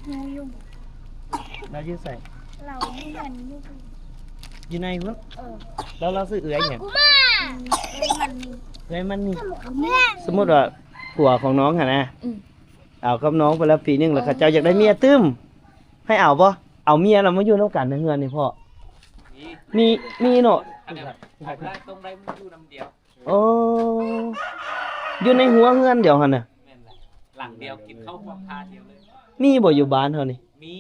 ຮູ້ຢູ່. ລາວຢູ່ໃສ? ລາວຢູ່ເຮືອນຢູ່ ຢູ່ໃນພຸ້ນ. ເອີ ແລ້ວລາວຊື່ເອື້ອຍຫຍັງ? ເອື້ອຍມັນນີ້ ເອື້ອຍມັນນີ້. ສົມມຸດວ່າຜົວຂອງນ້ອງຫັ້ນນະ ອືມ ເອົາກັບນ້ອງໄປແລ້ວປີໜຶ່ງ ແລ້ວເຂົາເຈົ້າຢາກໄດ້ເມຍຕື່ມ ໃຫ້ເອົາບໍ່? ເອົາເມຍແລ້ວມາຢູ່ນຳກັນໃນເຮືອນນີ້ພໍ່. ມີ ມີເນາະ. ໂອ້ ຢູ່ໃນຫົວເຮືອນດຽວຫັ້ນນະ. ແມ່ນລະ ຫຼັງດຽວ ກິນເຂົ້າຮ່ວມທ່າດຽວເລີຍ. ມີບໍ່ຢູ່ບ້ານເຮົານີ້? ມີ.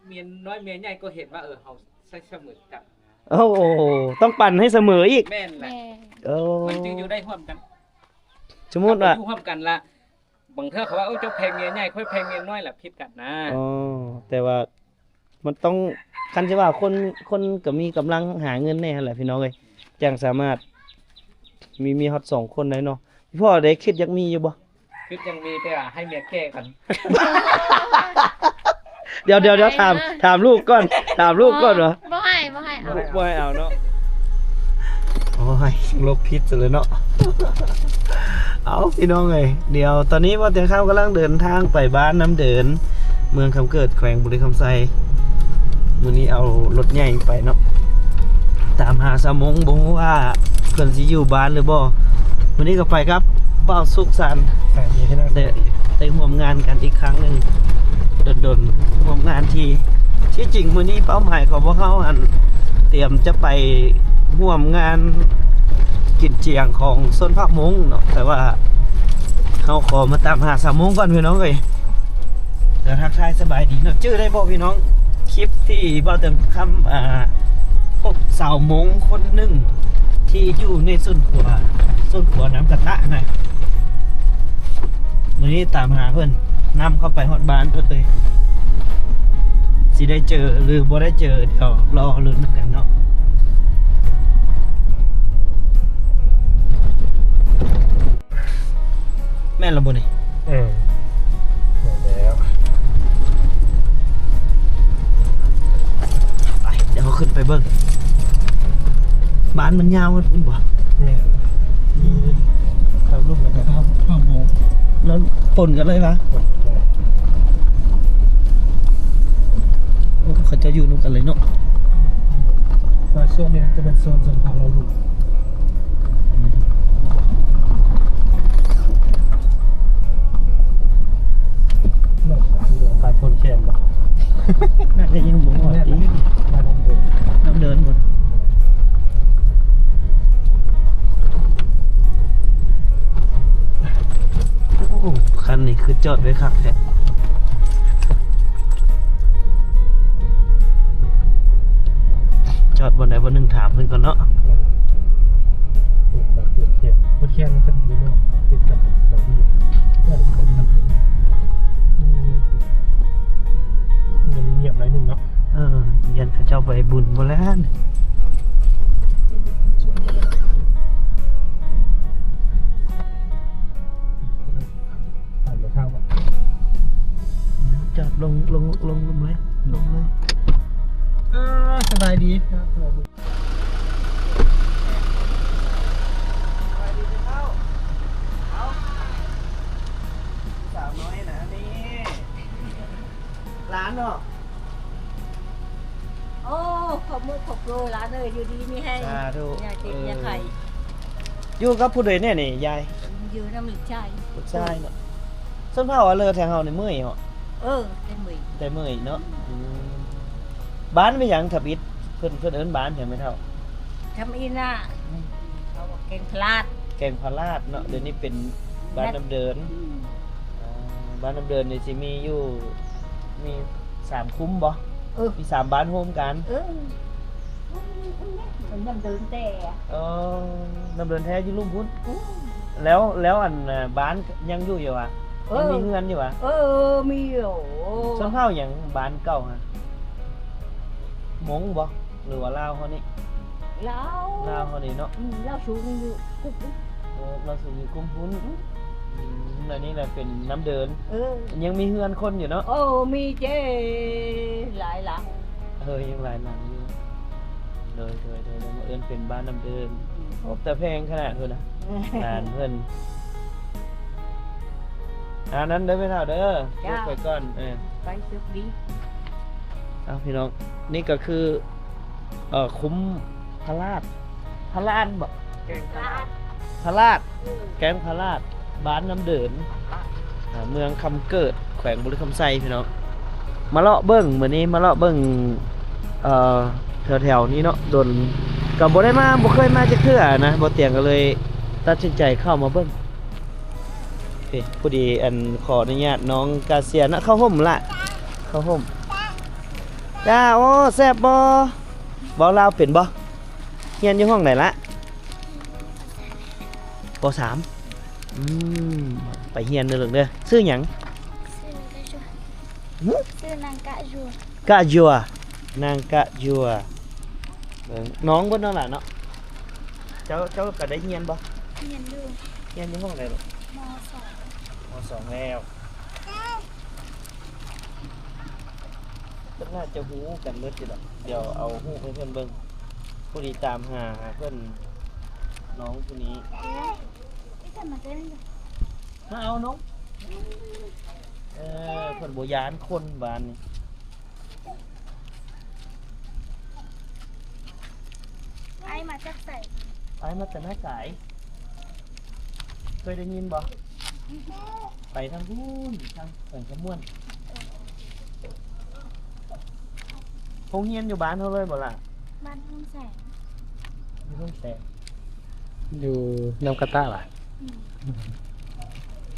ເມຍນ້ອຍເມຍໃຫຍ່ກໍເຫັນວ່າ ເອີ ເຮົາໃຊ້ສະເໝີກັນ. ໂອ້ ຕ້ອງປັນໃຫ້ສະເໝີອີກ. ແມ່ນລະ. ເອີ ມັນຈຶ່ງຢູ່ໄດ້ຮ່ວມກັນ. ສົມມຸດວ່າຢູ່ຮ່ວມກັນລະ ບາງເທື່ອເຂົາວ່າ ໂອ້ ເຈົ້າແພງເມຍໃຫຍ່ ຂ້ອຍແພງເມຍນ້ອຍ ລະຜິດກັນນະ. ອໍ ແຕ່ວ່າ ມັນຕ້ອງ ຄັນຊິວ່າຄົນ ຄົນກໍມີກຳລັງຫາເງິນແດ່ຫັ້ນແຫຼະພີ່ນ້ອງເອີຍ ຈັ່ງສາມາດມີເມຍຮອດສອງຄົນໄດ້ເນາະ. ພໍ່ເດ້ ຄິດຢາກມີຢູ່ບໍ່? ຄິດຢາກມີ ແຕ່ວ່າໃຫ້ເມຍແກ່ກ່ອນ. ດຽວ ດຽວ ດຽວ ຖາມ ຖາມລູກກ່ອນ ຖາມລູກກ່ອນວ່າ ບໍ່ໃຫ້ ບໍ່ໃຫ້ເອົາ ບໍ່ໃຫ້ເອົາເນາະ. ໂອ້ຍ ໂລກຜິດຊະເລີຍເນາະ. ເອົາ ພີ່ນ້ອງເອີຍ ດຽວຕອນນີ້ບ່າວຕຽງຄຳກຳລັງເດີນທາງໄປບ້ານນ້ຳເດີນ ເມືອງຄຳເກີດ ແຂວງບໍລິຄຳໄຊ. ມື້ນີ້ເອົາລົດໃຫຍ່ໄປເນາະ ຕາມຫາສາວມົ້ງ ບໍ່ຮູ້ວ່າເພິ່ນຊິຢູ່ບ້ານຫຼືບໍ່. ມື້ນີ້ກໍໄປກັບບ່າວສຸກສັນ ສະບາຍດີພີ່ນ້ອງ ໄດ້ ສະບາຍດີ ໄດ້ຮ່ວມງານກັນອີກຄັ້ງໜຶ່ງ ດົນໆ ຮ່ວມງານທີ່ ທີ່ຈິງມື້ນີ້ເປົ້າໝາຍຂອງພວກເຮົາຫັ້ນ ຕຽມຈະໄປຮ່ວມງານກິນຈຽງຂອງຊົນເຜົ່າມົ້ງເນາະ ແຕ່ວ່າເຮົາຂໍມາຕາມຫາສາວມົ້ງກ່ອນພີ່ນ້ອງເອີຍ. ແລ້ວທັກທາຍສະບາຍດີເນາະ ຈື່ໄດ້ບໍ່ພີ່ນ້ອງ ຄລິບທີ່ບ່າວເຕີມຄຳ ອ່າ ພົບສາວມົ້ງຄົນໜຶ່ງທີ່ຢູ່ໃນສວນຄົວ ສວນຄົວນ້ຳກະຕະນະ. ມື້ນີ້ຕາມຫາເພິ່ນ ນຳເຂົ້າໄປຮອດບ້ານເພິ່ນເລີຍ ຊິໄດ້ເຈີຫຼືບໍ່ໄດ້ເຈີ ດຽວລໍລຸ້ນນຳກັນເນາະ. ແມ່ນລະບໍ່ນີ້? ເອີ ແມ່ນແລ້ວ. ໄປ ດຽວເຮົາຂຶ້ນໄປເບິ່ງ ບ້ານມັນຍາວຮອດພຸ້ນບໍ່? ແມ່ນ ມີທາງລຸ່ມແລ້ວກໍທາງ ທາງໂຮງ ແລ້ວປົນກັນເລີຍຫວາ? ໂອ້ ເຂົາເຈົ້າຢູ່ນຳກັນເລີຍເນາະ. ວ່າໂຊນນີ້ຈະເປັນໂຊນຊົນເຜົ່າລາວລຸ່ມ. ບ້ານໂພນແຄນບໍ່? ໜ້າຈະຍັງບໍ່ຮອດຕິ ບ້ານນ້ຳເດີນ ນ້ຳເດີນພຸ້ນ. ໂອ້ ຄັນນີ້ຄືຈອດໄວ້ຄັກແທ້. ຈອດບ່ອນໃດບ່ອນໜຶ່ງຖາມເພິ່ນກ່ອນເນາະ. ເອີ ເຂດ ເຂດ ເຂດແຄນມັນຈະມີເນາະ ຕິດກັບແບບນີ້ ເອີ ມັນ ມັນງຽບໜ້ອຍໜຶ່ງເນາະ. ເອີ ຢ້ານເຂົາເຈົ້າໄປບຸນບໍ່ແລ້ວ. ຈອດລົງ ລົງ ລົງ ລົງເລີຍ ລົງເລີຍ. ເອີ ສະບາຍດີ ສະບາຍດີ. ສະບາຍດີເຈົ້າ. ເອົ້າ ສາວນ້ອຍນະນີ້ ຫຼານເນາະ. ໂອ້ ຂອບມຸກຂອບໂລຫຼານເອີຍ ຢູ່ດີມີແຮງ ສາທຸ. ຢ່າເຈັບ ເອີ ຢ່າໄຂ້. ຢູ່ກັບຜູ້ໃດແດ່ນີ້ຍາຍ? ຢູ່ນຳລູກຊາຍ. ລູກຊາຍເນາະ. ຊົນເຜົ່າອາເລີແຖວເຮົານີ້ເມື່ອຍເນາະ. ເອີ ແຕ່ເມື່ອຍ ແຕ່ເມື່ອຍເນາະ. ອືມ ບ້ານແມ່ນຫຍັງທຳອິດ? ເພິ່ນ ເພິ່ນເອີ້ນບ້ານຫຍັງແມ່ເຖົ້າ? ທຳອິດນະ ອືມ ເຂົາວ່າແກງພະລາດ. ແກງພະລາດເນາະ. ດຽວນີ້ເປັນບ້ານນ້ຳເດີນ. ອືມ ອ່າ ບ້ານນ້ຳເດີນນີ້ຊິມີຢູ່ ມີສາມຄຸ້ມບໍ່? ເອີ ມີສາມບ້ານໂຮມກັນ. ເອີ ນ້ຳເດີນແຕ່ ອໍ ນ້ຳເດີນແທ້ຢູ່ລຸ່ມພຸ້ນ. ອືມ ແລ້ວ ແລ້ວອັນ ບ້ານຍັງຢູ່ຢູ່ຫວາ? ເອີ ຍັງມີເຮືອນຢູ່ຫວາ? ເອີ ມີຢູ່. ຊົນເຜົ່າຫຍັງບ້ານເກົ່າຫັ້ນ? ມົ້ງບໍ່ ຫຼືວ່າລາວເຮົານີ້? ລາວ ລາວເຮົານີ້ເນາະ. ອືມ ລາວສູງຢູ່ກຸກ ເອີ ລາວສູງຢູ່ກຸມພຸ້ນ. ອືມ ອືມ ແລ້ວນີ້ລະເປັນນ້ຳເດີນ. ເອີ ຍັງມີເຮືອນຄົນຢູ່ເນາະ. ເອີ ມີເຈ້ ຫຼາຍຫຼັງ. ເອີ ຍັງຫຼາຍຫຼັງຢູ່. ໂດຍ ໂດຍ ໂດຍ ມາເອີ້ນເປັນບ້ານນ້ຳເດີນ. ອືມ ໂອ້ ແຕ່ແພງຂະໜາດພຸ້ນນະ ເຮືອນເພິ່ນ. ອັນນັ້ນເດີແມ່ເຖົ້າເດີ ເຈົ້າ ໄປກ່ອນ ເອີ ໄປໂຊກດີ. ເອົາ ພີ່ນ້ອງ ນີ້ກໍຄື ເອີ ຄຸ້ມພະລາດ ພະລາດບໍ? ແກ້ງພະລາດ ພະລາດ ເອີ ແກ້ງພະລາດ ບ້ານນ້ຳເດີນ ອ່າ ເມືອງຄຳເກີດ ແຂວງບໍລິຄຳໄຊ ພີ່ນ້ອງ. ມາເລາະເບິ່ງ ມື້ນີ້ມາເລາະເບິ່ງ ເອີ ແຖວໆນີ້ເນາະ ດົນກໍບໍ່ໄດ້ມາ ບໍ່ເຄີຍມາຈັກເທື່ອນະ ບໍ່ຕຽງກໍເລີຍຕັດສິນໃຈເຂົ້າມາເບິ່ງ. ເອີ ພໍດີ ອັນ ຂໍອະນຸຍາດນ້ອງກາເຊຍເນາະ ເຂົ້າຮົ່ມລະ ເຂົ້າຮົ່ມ. ຈ້າ ໂອ້ ແຊບບໍ່? ເວົ້າລາວເປັນບໍ່? ຮຽນຢູ່ຫ້ອງໃດລະ? ປໍສາມ ອືມ ໄປຮຽນເດີລູກເດີ. ຊື່ຫຍັງ? ຊື່ນາງກະຢວນ. ຫຶ? ຊື່ນາງກະຢວນ. ກະຢວນ ນາງກະຢວນ. ເບິ່ງ ນ້ອງເພິ່ນນັ້ນລະເນາະ. ເຈົ້າ ເຈົ້າກໍໄດ້ຮຽນບໍ່? ຮຽນຢູ່. ຮຽນຢູ່ຫ້ອງໃດລູກ? ມໍສອງ. ມໍສອງແລ້ວ. ເພິ່ນໜ້າຈະຮູ້ກັນໝົດຢູ່ດອກ. ດຽວເອົາຮູບໃຫ້ເພິ່ນເບິ່ງ. ຜູ້ທີ່ຕາມຫາ ຫາເພິ່ນ ນ້ອງຜູ້ນີ້. ມາເອົານ້ອງ. ເອີ ເພິ່ນບໍ່ຢ້ານຄົນບ້ານນີ້. ອ້າຍມາຈາກໃສ? ອ້າຍມາແຕ່ນາກາຍ. ເຄີຍໄດ້ຍິນບໍ່? ໄປທາງພຸ້ນ ທາງແຂວງຄຳມ່ວນ. ໂຮງຮຽນຢູ່ບ້ານເຮົາເລີຍບໍ່ລະ? ບ້ານໂຮງແສງ. ຢູ່ໂຮງແສງ ຢູ່ນ້ຳກະຕະຫວາ? ອືມ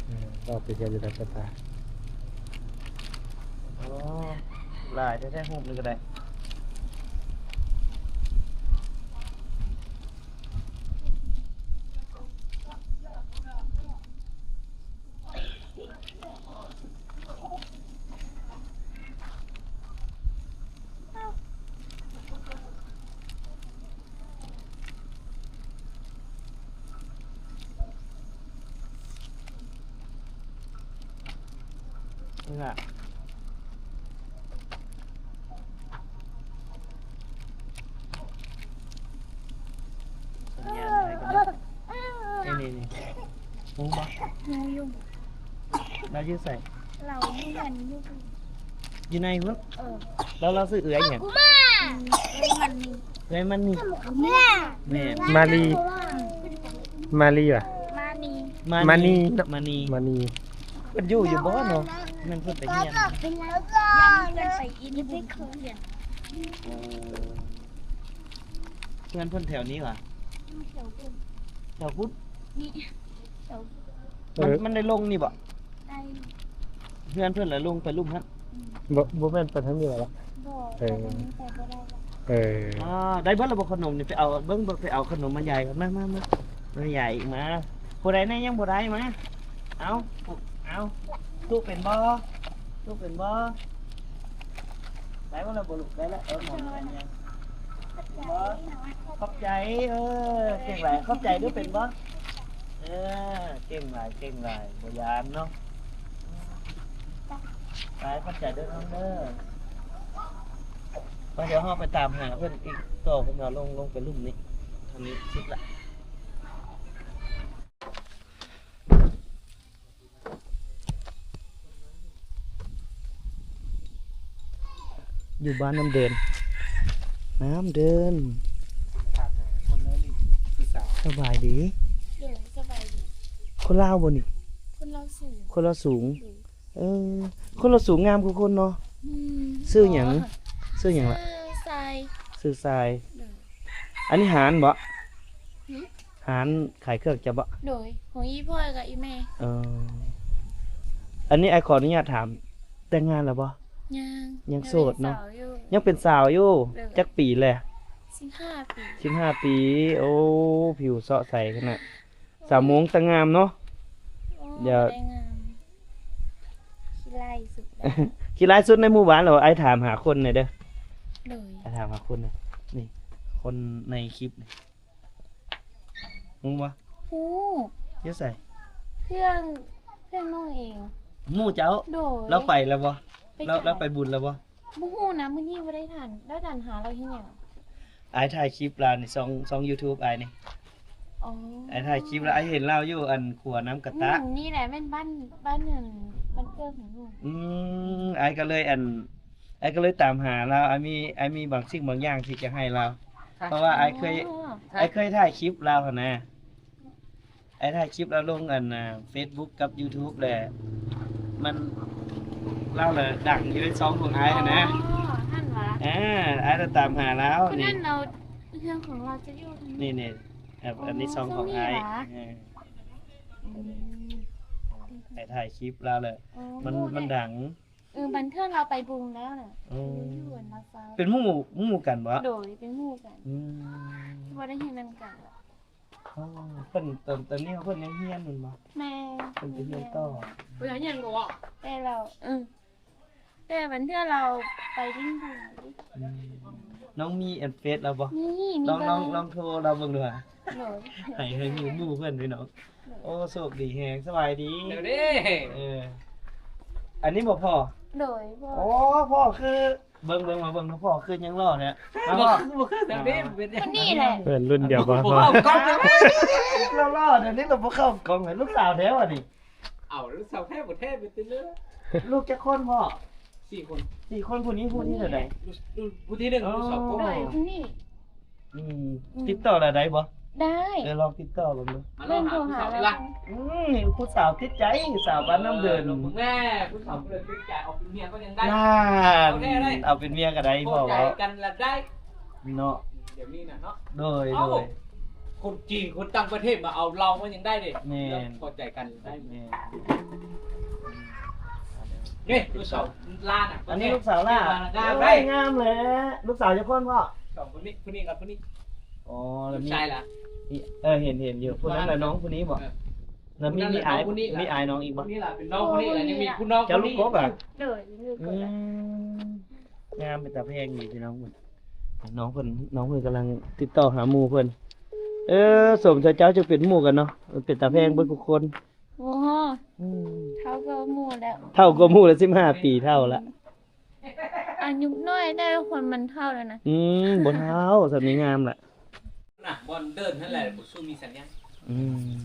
ເອີ ເວົ້າໄປຮຽນຢູ່ນ້ຳກະຕະ. ໂອ້ ຫຼາຍແທ້ໆ ຮູບນີ້ກໍໄດ້. ນີ້ລະ ສັນຍານໄປກ່ອນເດີ. ນີ້ໆໆ ຮູ້ບໍ່? ຮູ້ຢູ່. ລາວຢູ່ໃສ? ລາວຢູ່ເຮືອນຢູ່ ຢູ່ໃນພຸ້ນ. ເອີ ແລ້ວລາວຊື່ເອື້ອຍຫຍັງ? ອືມ ເອື້ອຍມັນນີ. ເອື້ອຍມັນນີ. ແມ່ນ ມາລີ ມາລີຫວາ? ມານີ ມານີ ມານີ ມານີ. ເພິ່ນຢູ່ຢູ່ບໍ່ເນາະ? ແມ່ນເພິ່ນໄປຮຽນ ເພິ່ນໄປອິນບຸນ. ເພື່ອນເພິ່ນແຖວນີ້ຫວາ? ແຖວພຸ້ນ ແຖວພຸ້ນ ນີ້ ແຖວ ເອີ ມັນ ມັນໄດ້ລົງນີ້ບໍ່? ໄດ້. ເຮືອນເພິ່ນລະລົງໄປລຸ່ມຫັ້ນ. ອືມ ບໍ່ ບໍ່ແມ່ນໄປທາງນີ້ຫວາລະ? ບໍ່ ເອີ ໄປທາງນີ້ໄປບໍ່ໄດ້ລະ. ເອີ ອ່າ ໄດ້ເບິດລະບໍ່ຂະໜົມນີ້? ໄປເອົາເບິ່ງ ເບິ່ງ ໄປເອົາຂະໜົມມາຍາຍກ່ອນ. ມາ ມາ ມາ ມາຍາຍອີກ ມາ. ຜູ້ໃດແນ່ຍັງບໍ່ໄດ້? ມາ ເອົາ ເອົາ. ຕູ້ເປັນບໍ່? ຕູ້ເປັນບໍ່? ໄດ້ບໍ່ລະ? ບໍ່ລູກ ໄດ້ລະ. ເອີ ໝອນ ເປັນຫຍັງ? ບໍ່ ຂອບໃຈ. ເອີ ເກັ່ງຫຼາຍ. ຂອບໃຈດູ ເປັນບໍ່? ເອີ ເກັ່ງຫຼາຍ ເກັ່ງຫຼາຍ ບໍ່ຢ້ານເນາະ. ໄປ ຂອບໃຈເດີນ້ອງເດີ. ໄປ ດຽວເຮົາໄປຕາມຫາເພິ່ນອີກຕໍ່. ເພິ່ນວ່າລົງ ລົງໄປລຸ່ມນີ້ ທາງນີ້ສຸດລະ. ຢູ່ບ້ານນ້ຳເດີນ ນ້ຳເດີນ. ສະບາຍດີ. ໂດຍ ສະບາຍດີ. ຄົນລາວບໍ່ນີ້? ຄົນລາວສູງ. ຄົນລາວສູງ. ໂດຍ. ເອີ ຄົນລາວສູງງາມຄືຄົນເນາະ. ອືມ ຊື່ຫຍັງ? ຊື່ຫຍັງລະ? ຊື່ຊາຍ. ຊື່ຊາຍ. ໂດຍ. ອັນນີ້ຮ້ານບໍ່? ຫື? ຮ້ານຂາຍເຄື່ອງເຈົ້າບໍ? ໂດຍ ຂອງອີ່ພໍ່ກັບອີ່ແມ່. ເອີ ອັນນີ້ອ້າຍຂໍອະນຸຍາດຖາມ ແຕ່ງງານແລ້ວບໍ? ຍັງ. ຍັງໂສດເນາະ? ຍັງເປັນສາວຢູ່. ຍັງເປັນສາວຢູ່. ໂດຍ. ຈັກປີແລ້ວ? ສິບຫ້າປີ. ສິບຫ້າປີ. ໂອ້ ຜິວເຊາະໃສຂະໜາດ. ໂອ້ຍ ສາວມົ້ງຕາງາມເນາະ. ໂອ້ ດຽວ ບໍ່ໄດ້ງາມ. ຂີ້ຮ້າຍສຸດແລ້ວ. ຂີ້ຮ້າຍສຸດໃນໝູ່ບ້ານແລ້ວ. ອ້າຍຖາມຫາຄົນແດ່ເດີ. ໂດຍ. ອ້າຍຖາມຫາຄົນແດ່. ນີ້ ຄົນໃນຄລິບນີ້ ຮູ້ບໍ່? ຮູ້. ຢູ່ໃສ? ເພື່ອນ ເພື່ອນນ້ອງເອງ. ໝູ່ເຈົ້າ? ໂດຍ. ລາວໄປແລ້ວບໍ່? ໄປ ລາວ ລາວໄປບຸນແລ້ວບໍ່? ບໍ່ຮູ້ນະ ມື້ນີ້ບໍ່ໄດ້ທັນ ໄດ້ທັນຫາລາວເຮັດຫຍັງ. ອ້າຍຖ່າຍຄລິບລາວນີ້ ຊ່ອງ ຊ່ອງຢູທູບອ້າຍນີ້. ອໍ ອ້າຍຖ່າຍຄລິບແລ້ວ ອ້າຍເຫັນລາວຢູ່ອັນຂົວນ້ຳກະຕະ. ອືມ ນີ້ແຫຼະແມ່ນບ້ານ ບ້ານນັ້ນ ບ້ານເກີດຂອງໜູ. ອືມ ອ້າຍກໍເລີຍອັນ ອ້າຍກໍເລີຍຕາມຫາລາວ. ອ້າຍມີ ອ້າຍມີບາງສິ່ງບາງຢ່າງທີ່ຈະໃຫ້ລາວ ເພາະວ່າອ້າຍເຄີຍ ອ້າຍເຄີຍຖ່າຍຄລິບລາວຫັ້ນນະ. ອ້າຍຖ່າຍຄລິບລາວລົງອັນ ອ່າ ເຟສບຸກກັບຢູທູບແຫຼະ ມັນ ລາວລະດັງຢູ່ໃນຊ່ອງຂອງອ້າຍຫັ້ນນະ. ອໍ ຫັ້ນຫວາ? ອ່າ ອ້າຍລະຕາມຫາລາວ. ຄົນນັ້ນ ນີ້ ລາວ ເຮືອນຂອງລາວຈະຢູ່ນີ້ ນີ້ ແບບ ອໍ ອັນນີ້ຊ່ອງຂອງອ້າຍ. ຊ່ອງນີ້ຫວາ? ເອີ ອືມ ອ້າຍຖ່າຍຄລິບລາວແຫຼະ ອໍ ມັນ ມັນດັງ. ເອີ ບາງເທື່ອລາວໄປບຸນແລ້ວນະ. ອືມ ຢູ່ອັນລາວຊາວ. ເປັນໝູ່ ໝູ່ກັນບໍ່? ໂດຍ ເປັນໝູ່ກັນ. ອືມ ບໍ່ໄດ້ຮຽນນຳກັນ. ອໍ ເພິ່ນ ຕອນ ຕອນນີ້ເພິ່ນຍັງຮຽນແມ່ນບໍ່? ແມ່ນ ເພິ່ນໄປຮຽນຕໍ່. ເພິ່ນຮຽນບໍ່? ແຕ່ລາວ ເອີ ແຕ່ບາງເທື່ອລາວໄປຫຼິ້ນຢູ່. ອືມ ນ້ອງມີອັນເຟສລາວບໍ່? ມີ ມີ ລອງ ລອງ ລອງໂທລາວເບິ່ງດູຫາ. ໂດຍ ໃຫ້ ໃຫ້ໝູ່ ໝູ່ເພິ່ນພີ່ນ້ອງ. ໂດຍ ໂອ້ ໂຊກດີແຮງ. ສະບາຍດີ. ເດີ ເອີ ອັນນີ້ບໍ່ພໍ່? ໂດຍ ພໍ່. ໂອ້ ພໍ່ຄື ເບິ່ງ ເບິ່ງ ມາເບິ່ງດູພໍ່ຄືຍັງຫຼໍ່ແທ້. ມາ ບໍ່ ພໍ່ ຄື ບໍ່ຄືແບບນີ້. ອ່າ ເປັນ ຄົນນີ້ແຫຼະ ເພິ່ນລຸ້ນດຽວກັນ. ບໍ່ເຂົ້າກ້ອງແລ້ວ ຫຼໍ່ໆ ດຽວນີ້ລາວບໍ່ເຂົ້າກ້ອງເລີຍ. ລູກສາວແທ້ຫວານີ້? ເອົ້າ ລູກສາວແທ້ບໍ່ແທ້ເປັນຈັ່ງໃດ? ລູກຈັກຄົນພໍ່? ສີ່ຄົນ. ສີ່ຄົນ. ຜູ້ນີ້ຜູ້ທີເທົ່າໃດ? ຜູ້ທີໜຶ່ງ. ອໍ ຜູ້ສອງຄົນ. ໂດຍ ຜູ້ນີ້. ອືມ ອືມ ຕິດຕໍ່ລາວໄດ້ບໍ່? ໄດ້. ເອີ ລອງຕິດຕໍ່ເບິ່ງດູ. ມາລອງຫາຜູ້ສາວດີກວ່າ. ອືມ ຜູ້ສາວຕິດໃຈ ສາວບ້ານນ້ຳເດີນ. ເອີ ແມ່ ຜູ້ສາວກໍເລີຍຕິດໃຈ ເອົາເປັນເມຍກໍຍັງໄດ້. ນັ້ນ ເອົາເປັນເມຍກໍໄດ້. ພໍໃຈກັນລະໄດ້ເນາະ ດຽວນີ້ນະເນາະ. ໂດຍ ໂດຍ. ຄົນຈີນ ຄົນຕ່າງປະເທດມາເອົາລາວມາຍັງໄດ້ເດ້. ແມ່ນ ພໍໃຈກັນໄດ້. ແມ່ນ. ນີ້ລູກສາວຫຼ້ານະ. ອັນນີ້ລູກສາວຫຼ້າ. ໂອ້ຍ ງາມແຫຼະ. ລູກສາວຈັກຄົນພໍ່? ສອງຄົນນີ້ ຜູ້ນີ້ກັບຜູ້ນີ້. ອໍ ແລ້ວມີ ລູກຊາຍລະ? ເອີ ເຫັນ ເຫັນຢູ່. ຜູ້ນັ້ນລະນ້ອງຜູ້ນີ້ບໍ? ເອີ ແລ້ວມີ ມີອ້າຍ ຜູ້ນັ້ນລະນ້ອງຜູ້ນີ້ລະ. ມີອ້າຍນ້ອງອີກບໍ? ຜູ້ນີ້ລະເປັນນ້ອງຜູ້ນີ້ລະ. ຍັງມີຜູ້ນ້ອງຜູ້ນີ້ລະ. ເຈົ້າລູກກົກອະ? ໂດຍ ລູກກົກ. ອືມ ງາມເປັນຕາແພງດີພີ່ນ້ອງ. ນ້ອງເພິ່ນ ນ້ອງເພິ່ນກຳລັງຕິດຕໍ່ຫາໝູ່ເພິ່ນ. ເອີ ສົມໃຈເຈົ້າຈຶ່ງເປັນໝູ່ກັນເນາະ. ເປັນຕາແພງເບິດທຸກຄົນ. ໂອ້ໂຫ ອືມ ເຖົ້າກວ່າໝູ່ແລ້ວ. ເຖົ້າກວ່າໝູ່ແລ້ວ ສິບຫ້າປີເຖົ້າລະ. ອາຍຸນ້ອຍແຕ່ຄົນມັນເຖົ້າແລ້ວນະ. ອືມ ບໍ່ເຖົ້າ ສ່ຳນີ້ງາມລະນະ. ບ່ອນເດີນຫັ້ນແຫຼະ ບໍ່ສູ້ມີສັນຍານ. ອືມ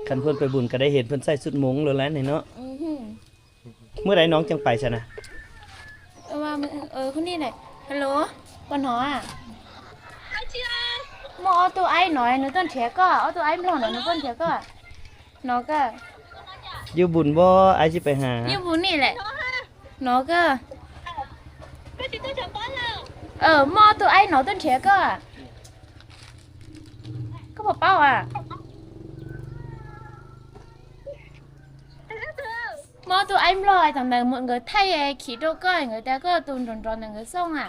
ຄັນເພິ່ນໄປບຸນກໍໄດ້ເຫັນເພິ່ນໃສ່ຊຸດມົງໂລດແຫຼະນີ້ເນາະ. ອື ມື້ໃດນ້ອງຈັ່ງໄປຊັ້ນນະ? ເອີ ວ່າມື້ ເອີ ຄົນນີ້ແຫຼະ. ຮັລໂຫຼ ປະໜໍອະ. ມາເອົາໂຕໄອໜອຍ ໜູຕົ້ນເຖຍກໍ ເອົາໂຕໄອມາຫຼອກໜອຍ ໜູຕົ້ນເຖຍກໍ ໜໍກໍ. ຢູ່ບຸນບໍ່? ອ້າຍຊິໄປຫາ. ຢູ່ບຸນນີ້ແຫຼະ ໜໍກໍ. ເອີ ມາເອົາໂຕໄອໜໍຕົ້ນເຖຍກໍ ກໍບໍ່ເປົ່າອະ. ມໍ່ຕູໄອມລໍຍຕອນໃດໝົດເງິນໄທ ຂີ່ໂຕເກີ້ຍເງິນແຕ່ກໍຕູນດົນຕອນເງິນສົ່ງອະ.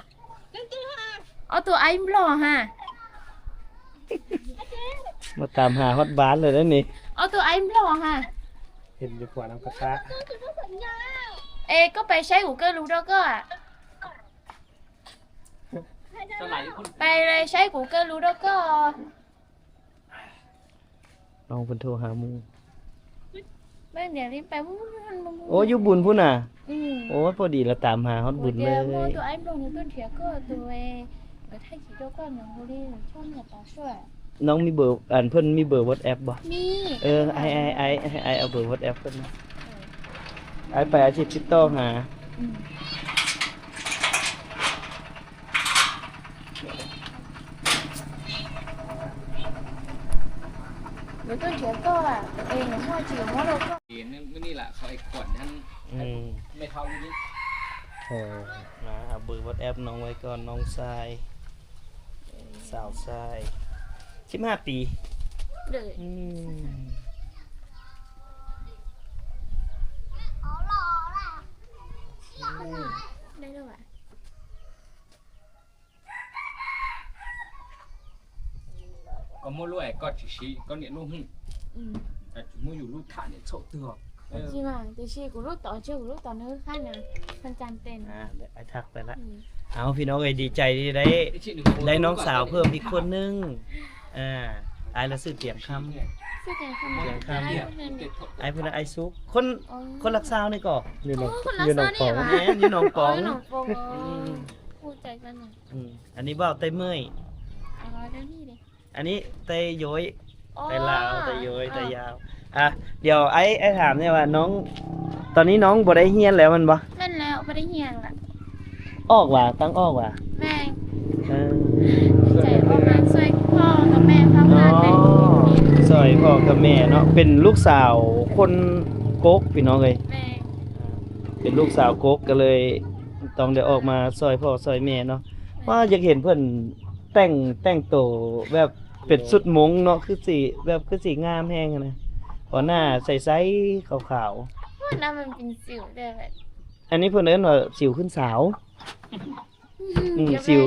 ເອົາຕູໄອມລໍຍຫາ ມາຕາມຫາຮອດບ້ານເລີຍເດ້ນີ້. ເອົາຕູໄອມລໍຍຫາ ເຫັນຢູ່ຂົວນ້ຳກະທະ. ເອ ກໍໄປໃຊ້ກູເກີ້ລູໂດກໍອະ ໄປໃຊ້ກູເກີ້ລູໂດກໍ. ນ້ອງເພິ່ນໂທຫາໝູ່ ເບິ່ງດຽວນີ້ໄປ ໂອ້ ຢູ່ບຸນພຸ້ນນະ. ອືມ ໂອ້ ພໍດີລະຕາມຫາຮອດບຸນເລີຍ. ໂອ້ ໂຕໄອມລໍຍຕົວເທຍກໍຕົວເອ ໄປໄທຂີ່ໂຕກໍຍັງບໍ່ໄດ້ຊ່ອງເນຍ ຕາຊ່ວຍ. ນ້ອງມີເບີ ອັນ ເພິ່ນມີເບີວັອດແອັບບໍ່? ມີ. ເອີ ໃຫ້ ໃຫ້ ໃຫ້ ໃຫ້ອ້າຍເອົາເບີວັອດແອັບເພິ່ນມາ. ເອີ ອ້າຍໄປ ອ້າຍຊິຕິດຕໍ່ຫາ. ອືມ ເດີ ຕົ້ນເຖຍກໍ ເອງ ເຮົາຊິເອົາມາໂລດກໍ. ເຫັນມື້ນີ້ລະ ເຂົາເຮັດກວນຫັ້ນ. ອືມ ແມ່ເຖົ້າຢູ່ນີ້. ໂອ້ ມາເອົາເບີວັອດແອັບນ້ອງໄວ້ກ່ອນ ນ້ອງຊາຍ ສາວຊາຍ ສິບຫ້າປີ. ເດີ ອືມ ໄດ້ແລ້ວຫວາ? ກໍໝົດໂລດ ກໍຊິຊິ ກໍເນຍໂລດຫຶ. ອືມ ກໍຊິໝົດຢູ່ລູກຄ້າເນຍ ໂຊເຕືອ. ເອີ ຊິວ່າ ແຕ່ຊິກູລູກຕໍ່ ຊິກູລູກຕໍ່ເນີຂ້ານະ ເພິ່ນຈຳເປັນ. ອ່າ ໄດ້ ອ້າຍທັກໄປລະ. ອືມ ເອົາ ພີ່ນ້ອງເອີຍ ດີໃຈທີ່ໄດ້ ໄດ້ນ້ອງສາວເພີ່ມອີກຄົນໜຶ່ງ. ອ່າ ອ້າຍລະຊື່ຕຽງຄຳ. ຊື່ຕຽງຄຳ ຕຽງຄຳ. ອ້າຍເພິ່ນ ອ້າຍສຸກ ຄົນ ຄົນຫຼັກຊາວນີ້ກໍ ຢູ່ໜອງ ໂອ້ ຄົນຫຼັກຊາວນີ້ຫວາ? ຢູ່ໜອງປອງ. ແມ່ນ ຢູ່ໜອງປອງ. ອໍ ຢູ່ໜອງປອງ. ອືມ ຮູ້ຈັກກັນ. ອືມ ອັນນີ້ບ່າວໄຕ້ເມີ້ຍ. ອໍ ເດີນີ້ເດ. ອັນນີ້ໄຕໂຢຍ ອໍ ໄຕລາວ ໄຕໂຢຍ ອໍ ໄຕຍາວ. ອ່ະ ດຽວອ້າຍ ອ້າຍຖາມແດ່ວ່ານ້ອງ ຕອນນີ້ນ້ອງບໍ່ໄດ້ຮຽນແລ້ວແມ່ນບໍ່? ແມ່ນແລ້ວ ບໍ່ໄດ້ຮຽນລະ. ອອກຫວາ? ຕັ້ງອອກຫວາ? ແມ່ນ. ເອີ ໃຈອອກມາຊ່ວຍພໍ່ກັບແມ່ເຝົ້າເຮືອນແຫຼະ. ອໍ ຊ່ວຍພໍ່ກັບແມ່ເນາະ. ເປັນລູກສາວຄົນກົກ ພີ່ນ້ອງເອີຍ. ແມ່ນ. ເປັນລູກສາວກົກ ກໍເລີຍຕ້ອງໄດ້ອອກມາຊ່ວຍພໍ່ຊ່ວຍແມ່ເນາະ. ແມ່ນ. ວ່າຢາກເຫັນເພິ່ນ ແຕ່ງ ແຕ່ງໂຕແບບເປັນຊຸດມົງເນາະ ຄືຊິແບບ ຄືຊິງາມແຮງຫັ້ນນະ. ເພາະໜ້າໃສໆ ຂາວໆ. ໂອ້ຍ ໜ້າມັນເປັນສິວແຕ່ແບບ ອັນນີ້ເພິ່ນເອີ້ນວ່າສິວຂຶ້ນສາວ. ອືມ ສິວ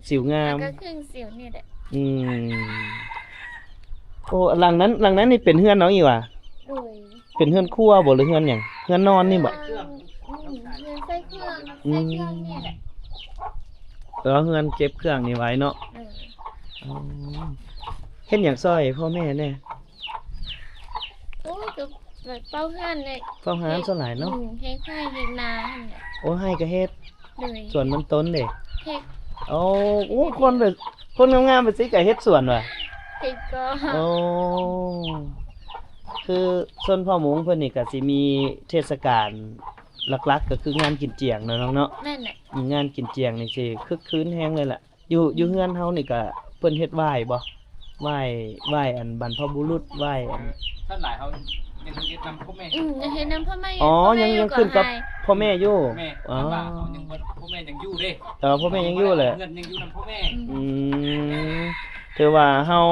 ສິວງາມ ກໍຄືສິວນີ້ແຫຼະ. ອືມ ໂອ້ ຫຼັງນັ້ນ ຫຼັງນັ້ນນີ້ເປັນເຮືອນນ້ອງອີກຫວາ? ໂດຍ. ເປັນເຮືອນຄົວບໍ່ ຫຼືເຮືອນຫຍັງ? ເຮືອນນອນນີ້ບໍ່? ເຮືອນ ອືມ ເຮືອນໃສ່ເຄື່ອງ ອືມ ໃສ່ເຄື່ອງນີ້ແຫຼະ. ແຕ່ວ່າເຮືອນເກັບເຄື່ອງນີ້ໄວ້ເນາະ. ເອີ ອໍ ເຮັດຫຍັງຊ່ອຍພໍ່ແມ່ແດ່? ໂອ້ຍ ກໍແບບເຝົ້າເຮືອນແຫຼະ. ເຝົ້າເຮືອນສ່ວນຫຼາຍເນາະ. ອືມ ເຮັດໄຮ່ເຮັດນາຫັ້ນແຫຼະ. ໂອ້ ໄຮ່ກໍເຮັດ. ໂດຍ. ສວນມັນຕົ້ນເດ? ເຮັດ. ໂອ້ ໂອ້ ຄົນແບບ ຄົນງາມໆແບບຊີ້ກໍເຮັດສວນຫວາ? ເຮັດກໍ. ໂອ້ ຄືຊົນເຜົ່າມົ້ງເພິ່ນນີ້ກໍຊິມີເທດສະການຫຼັກໆ ກໍຄືງານກິນຈຽງເນາະນ້ອງເນາະ. ແມ່ນແຫຼະ. ອືມ ງານກິນຈຽງນີ້ຊິຄຶກຄື້ນແຮງເລີຍແຫຼະ. ຢູ່ ຢູ່ເຮືອນເຮົານີ້ກະເພິ່ນເຮັດຫວ້າຍບໍ່? ຫວ້າຍ ຫວ້າຍອັນບັນພະບຸລຸດ ຫວ້າຍອັນ ສ່ວນຫຼາຍເຮົາຍັງເຮັດນຳພໍ່ແມ່. ອືມ ຍັງເຮັດນຳພໍ່ແມ່ຢູ່. ອໍ ພໍ່ແມ່ ຍັງ ຍັງຂຶ້ນກັບພໍ່ແມ່ຢູ່. ແມ່ນ. ອໍ ເຮົາຍັງບໍ່ ພໍ່ແມ່ຍັງຢູ່ເດ້. ເອີ ພໍ່ແມ່ຍັງຢູ່ແຫຼະ. ເຮືອນຍັງຢູ່ນຳພໍ່ແມ່. ອືມ ອືມ ຖືວ່າເຮົາ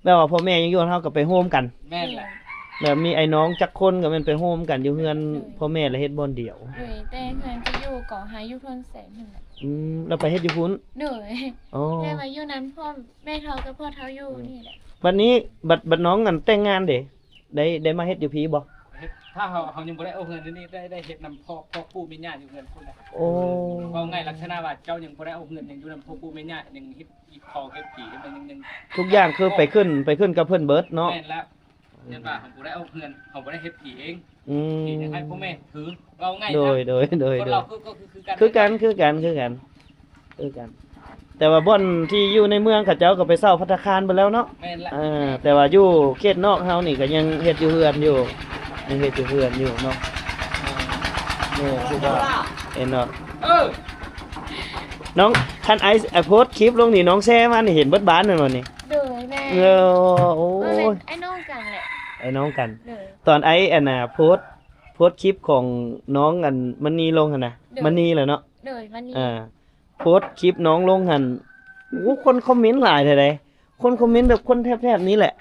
ແບບວ່າພໍ່ແມ່ຍັງຢູ່ ເຮົາກໍໄປໂຮມກັນ. ແມ່ນແຫຼະ. ແບບມີອ້າຍນ້ອງຈັກຄົນກໍແມ່ນໄປໂຮມກັນຢູ່ເຮືອນ. ໂດຍ. ພໍ່ແມ່ລະເຮັດບ່ອນດຽວ. ໂດຍ ແຕ່ເຮືອນທີ່ຢູ່ກໍຫາຢູ່ເຮືອນແສນຫັ້ນແຫຼະ. ອືມ ລະໄປເຮັດຢູ່ພຸ້ນ. ໂດຍ. ອໍ ແຕ່ວ່າຢູ່ນຳພໍ່ແມ່ເຖົ້າກັບພໍ່ເຖົ້າຢູ່ນີ້ແຫຼະ. ບັດນີ້ ບັດ ບັດນ້ອງອັນແຕ່ງງານເດ ໄດ້ ໄດ້ມາເຮັດຢູ່ພີ້ບໍ່? ເຮັດ ຖ້າເຮົາ ເຮົາຍັງບໍ່ໄດ້ອອກເຮືອນນີ້ ໄດ້ ໄດ້ເຮັດນຳພໍ່ ພໍ່ປູ່ແມ່ຍ່າຢູ່ເຮືອນພຸ້ນແຫຼະ. ໂອ້ ເວົ້າງ່າຍລັກສະນະວ່າເຈົ້າຍັງບໍ່ໄດ້ອອກເຮືອນ ຍັງຢູ່ນຳພໍ່ປູ່ແມ່ຍ່າ ຍັງເຮັດ ອີກຂອງເຮັດຜີ ມັນຍັງ ຍັງ ທຸກຢ່າງຄືໄປຂຶ້ນ ໄປຂຶ້ນກັບເພິ່ນເບິດເນາະ. ແມ່ນແລ້ວ. ອືມ ເຊັ່ນວ່າເຮົາບໍ່ໄດ້ອອກເຮືອນ ເຮົາບໍ່ໄດ້ເຮັດຜີເອງ. ອືມ ຜີຍັງໃຫ້ພໍ່ແມ່ຖື. ເວົ້າງ່າຍ. ໂດຍ ໂດຍ ໂດຍ ຄົນລາວຄື ກໍຄື ຄືກັນ ຄືກັນ ຄືກັນ ຄືກັນ ຄືກັນ. ແຕ່ວ່າບ່ອນທີ່ຢູ່ໃນເມືອງ ເຂົາເຈົ້າກໍໄປເຊົ່າພັດຕາຄານເບິດແລ້ວເນາະ. ແມ່ນແຫຼະ. ອ່າ ແຕ່ວ່າຢູ່ເຂດນອກເຮົານີ້ກໍຍັງເຮັດຢູ່ເຮືອນຢູ່ ຍັງເຮັດຢູ່ເຮືອນຢູ່ເນາະ. ເອີ ຄືວ່າ ເຫັນເນາະ. ເອີ ນ້ອງ ຄັນອ້າຍ ອ້າຍໂພສຄລິບລົງນີ້ ນ້ອງແຊມານີ້ເຫັນເບິດບ້ານແມ່ນບໍ່ນີ້? ໂດຍ ແມ່ນ. ເອີ ໂອ້ຍ ອ້າຍນ້ອງກັນແຫຼະ. ອ້າຍນ້ອງກັນ. ໂດຍ. ຕອນອ້າຍອັນນ່າໂພສ ໂພສຄລິບຂອງນ້ອງອັນມະນີລົງຫັ້ນນະ. ໂດຍ. ມະນີແຫຼະເນາະ. ໂດຍ ມະນີ. ອ່າ ໂພສຄລິບນ້ອງລົງຫັ້ນ ໂອ້ ຄົນຄອມເມັນຫຼາຍແທ້ໃດ. ຄົນຄອມເມັນແບບຄົນແຖບໆນີ້ແຫຼະ.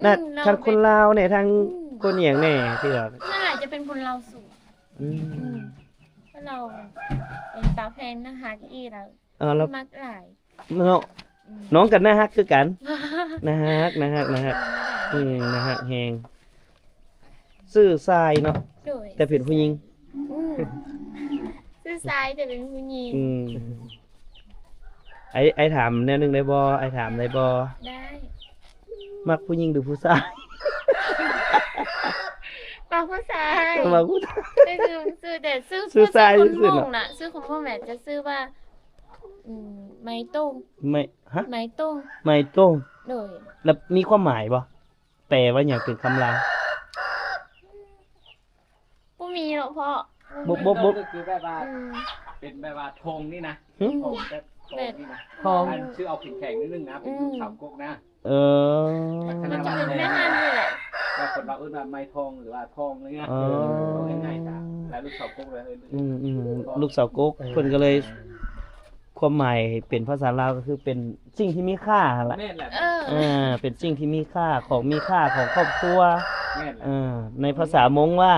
ອືມ ນະ ທັງຄົນລາວແດ່ ທັງ ອືມ ຄົນອີ່ຫຍັງແດ່ ທີ່ວ່າ ສ່ວນຫຼາຍຈະເປັນຄົນລາວສູງ. ອືມ ອືມ ຄົນລາວເປັນສາວແພງ ໜ້າຮັກອີ່ຫຼີ. ເອີ ແລ້ວມັກຫຼາຍເນາະ. ອືມ ນ້ອງກໍໜ້າຮັກຄືກັນ. ໜ້າຮັກ ໜ້າຮັກ ໜ້າຮັກ. ອືມ ໜ້າຮັກແຮງ. ຊື່ຊາຍເນາະ. ໂດຍ. ແຕ່ເປັນຜູ້ຍິງ. ອືມ ຊື່ຊາຍແຕ່ເປັນຜູ້ຍິງ. ອືມ ອ້າຍ ອ້າຍຖາມແນວໜຶ່ງໄດ້ບໍ່? ອ້າຍຖາມໄດ້ບໍ່? ໄດ້. ມັກຜູ້ຍິງຫຼືຜູ້ຊາຍ? ມັກຜູ້ຊາຍ. ມັກຜູ້ຊາຍ. ແຕ່ຊື່ ຊື່ ແຕ່ຊື່ ຊື່ຊາຍ ຊື່ຄົນມົ້ງນະ. ຊື່ຄົນມົ້ງແມ່ນຈະຊື່ວ່າ ອືມ ໄມຕົງ. ໄມ ຮະ? ໄມຕົງ. ໄມຕົງ. ໂດຍ. ແລ້ວມີຄວາມໝາຍບໍ່? ແປວ່າຫຍັງເປັນຄຳລາວ? ບໍ່ມີເນາະພໍ່. ບໍ່ ບໍ່ ບໍ່ ກໍຄືແບບວ່າ ອືມ ເປັນແບບວ່າທອງນີ້ນະ. ຫຶ? ທອງແບບທອງນີ້ນະ. ທອງ ອັນຊື່ເອົາແຂງໆ ໜ້ອຍໜຶ່ງນະ ເປັນ ອືມ ລູກສາວກົກນະ. ເອີ ມັນຈະເປັນແບບນັ້ນນີ້ແຫຼະ. ແລ້ວຄົນລາວເອີ້ນວ່າໄມ້ທອງ ຫຼືວ່າທອງນີ້ນະ. ອໍ ເວົ້າງ່າຍໆ ຊະ ແລ້ວລູກສາວກົກເອີ້ນ ອືມໆ ລູກສາວກົກ ເອີ ເພິ່ນກໍເລີຍ ຄວາມໝາຍເປັນພາສາລາວກໍຄືເປັນສິ່ງທີ່ມີຄ່າຫັ້ນລະ. ແມ່ນແຫຼະ. ເອີ ເປັນສິ່ງທີ່ມີຄ່າ ຂອງມີຄ່າຂອງຄອບຄົວ. ແມ່ນແຫຼະ. ເອີ ໃນພາສາມົ້ງວ່າ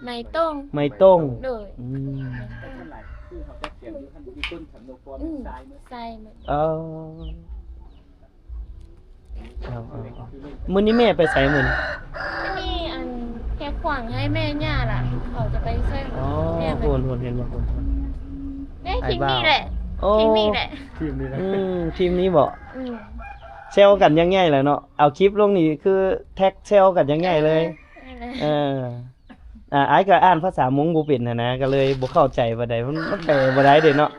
ໄມ້ຕົງ. ໄມ້ຕົງ. ໂດຍ. ອືມ ສ່ວນຫຼາຍຄືເຮົາຈະຂຽນຢູ່ຫັ້ນ ຢູ່ຕົ້ນສຳນົວກອນ ອືມ ຊາຍໝົດ. ຊາຍໝົດ. ເອີ ເອົາ ເອົາ ເອົາ ມື້ນີ້ແມ່ໄປໃສມື້ນີ້? ມື້ນີ້ອັນ ແກະຂວາງໃຫ້ແມ່ຍ່າລະ ເຂົາຈະໄປຊ່ວຍ. ອໍ ແມ່ໄປ ໂຫນໆ ເຫັນບໍ່ ໂຫນໆ ເດ້ ທີມນີ້ແຫຼະ. ໂອ້ ທີມນີ້ແຫຼະ ທີມນີ້ແຫຼະ. ອືມ ທີມນີ້ບໍ? ອືມ ແຊວກັນຢ່າງໃຫຍ່ແຫຼະເນາະ. ເອົາຄລິບລົງນີ້ຄືແທັກແຊວກັນຢ່າງໃຫຍ່ເລີຍ. ເອີ ເອີ ອ່າ ອ້າຍກໍອ່ານພາສາມົ້ງບໍ່ເປັນຫັ້ນນະ ກໍເລີຍບໍ່ເຂົ້າໃຈປານໃດ. ມັນ ມັນແປບໍ່ໄດ້ເດ້ເນາະ.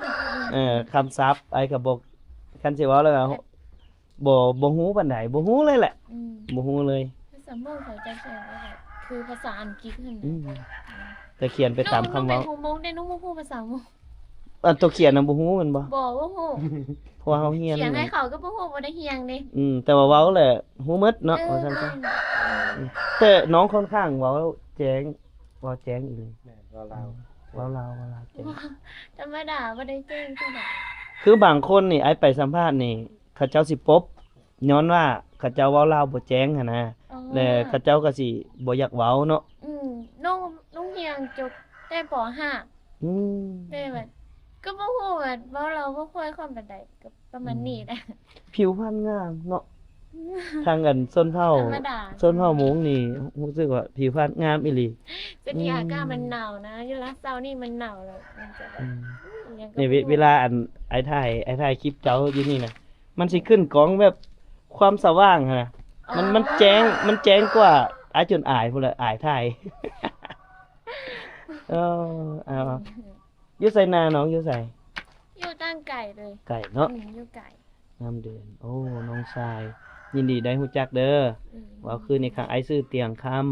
ເອີ ຄຳສັບອ້າຍກໍບໍ່ ຄັນຊິເວົ້າແລ້ວ ເອີ ບໍ່ ບໍ່ຮູ້ປານໃດ ບໍ່ຮູ້ເລີຍແຫຼະ ອືມ ບໍ່ຮູ້ເລີຍ. ພາສາມົ້ງເຂົາຈະຂຽນວ່າແບບ ຄືພາສາອັງກິດຫັ້ນນະ ອືມ ແຕ່ຂຽນໄປຕາມຄຳເວົ້າ. ນ້ອງ ນ້ອງເປັນຫົວມົ້ງເດ້ ນ້ອງບໍ່ຮູ້ພາສາມົ້ງ. ອັນຕົວຂຽນນະບໍ່ຮູ້ແມ່ນບໍ່? ບໍ່ ບໍ່ຮູ້ ເພາະວ່າເຮົາຮຽນ ຂຽນໃຫ້ເຂົາກໍບໍ່ຮູ້ ບໍ່ໄດ້ຮຽນເດ້. ອືມ ແຕ່ວ່າເວົ້າແຫຼະຮູ້ໝົດເນາະ ເອີ ວ່າຊັ້ນຊະ. ແມ່ນ ອືມ ແຕ່ນ້ອງຂ້ອນຂ້າງເວົ້າແຈ້ງ ເວົ້າແຈ້ງອີ່ຫຼີ. ແມ່ນ ເວົ້າລາວ ອືມ ເວົ້າລາວ ເວົ້າລາວແຈ້ງ ທຳມະດາ ບໍ່ໄດ້ແຈ້ງເທົ່າໃດ. ຄືບາງຄົນນີ້ ອ້າຍໄປສຳພາດນີ້ ເຂົາເຈົ້າຊິປົບ ຍ້ອນວ່າເຂົາເຈົ້າເວົ້າລາວບໍ່ແຈ້ງຫັ້ນນະ ອໍ ແລະເຂົາເຈົ້າກໍຊິບໍ່ຢາກເວົ້າເນາະ. ອືມ ນ້ອງ ນ້ອງຮຽນຈົບແຕ່ ປໍຫ້າ ອືມ ແຕ່ວ່າກໍບໍ່ຮູ້ວ່າເວົ້າລາວບໍ່ຄ່ອຍຄ່ອຍປານໃດ ກໍປະມານນີ້ແຫຼະ. ອືມ ຜິວພັນງາມເນາະ ທາງອັນຊົນເຜົ່າ ທຳມະດາ ຊົນເຜົ່າມົ້ງນີ້ຮູ້ສຶກວ່າຜິວພັນງາມອີ່ຫຼີ. ຈຸດທີ່ອາກາດມັນໜາວນະ ອືມ ຢູ່ລາວເຊົານີ້ມັນໜາວແລ້ວ ມັນຈະແບບ ອືມ ອີ່ຫຍັງກໍ ນີ້ ເວ ບໍ່ຮູ້ ເວລາອັນອ້າຍຖ່າຍ ອ້າຍຖ່າຍຄລິບເຈົ້າຢູ່ນີ້ນະ ມັນຊິຂຶ້ນກ້ອງແບບຄວາມສະຫວ່າງຫັ້ນນະ ມັນ ອໍ ມັນແຈ້ງ ມັນແຈ້ງກວ່າ ອ້າຍຈົນອາຍພຸ້ນແຫຼະ ອາຍຖ່າຍ. ເອີ ເອົາ ຢູ່ໃສນານ້ອງ ຢູ່ໃສ? ຢູ່ຕ່າງໄກເລີຍ ໄກເນາະ ອືມ ຢູ່ໄກ ນ້ຳເດືອນ. ໂອ້ ນ້ອງຊາຍ ຍິນດີໄດ້ຮູ້ຈັກເດີ. ອືມ ເວົ້າຄືນອີກຄັ້ງ ອ້າຍຊື່ຕຽງຄຳ. ອືມ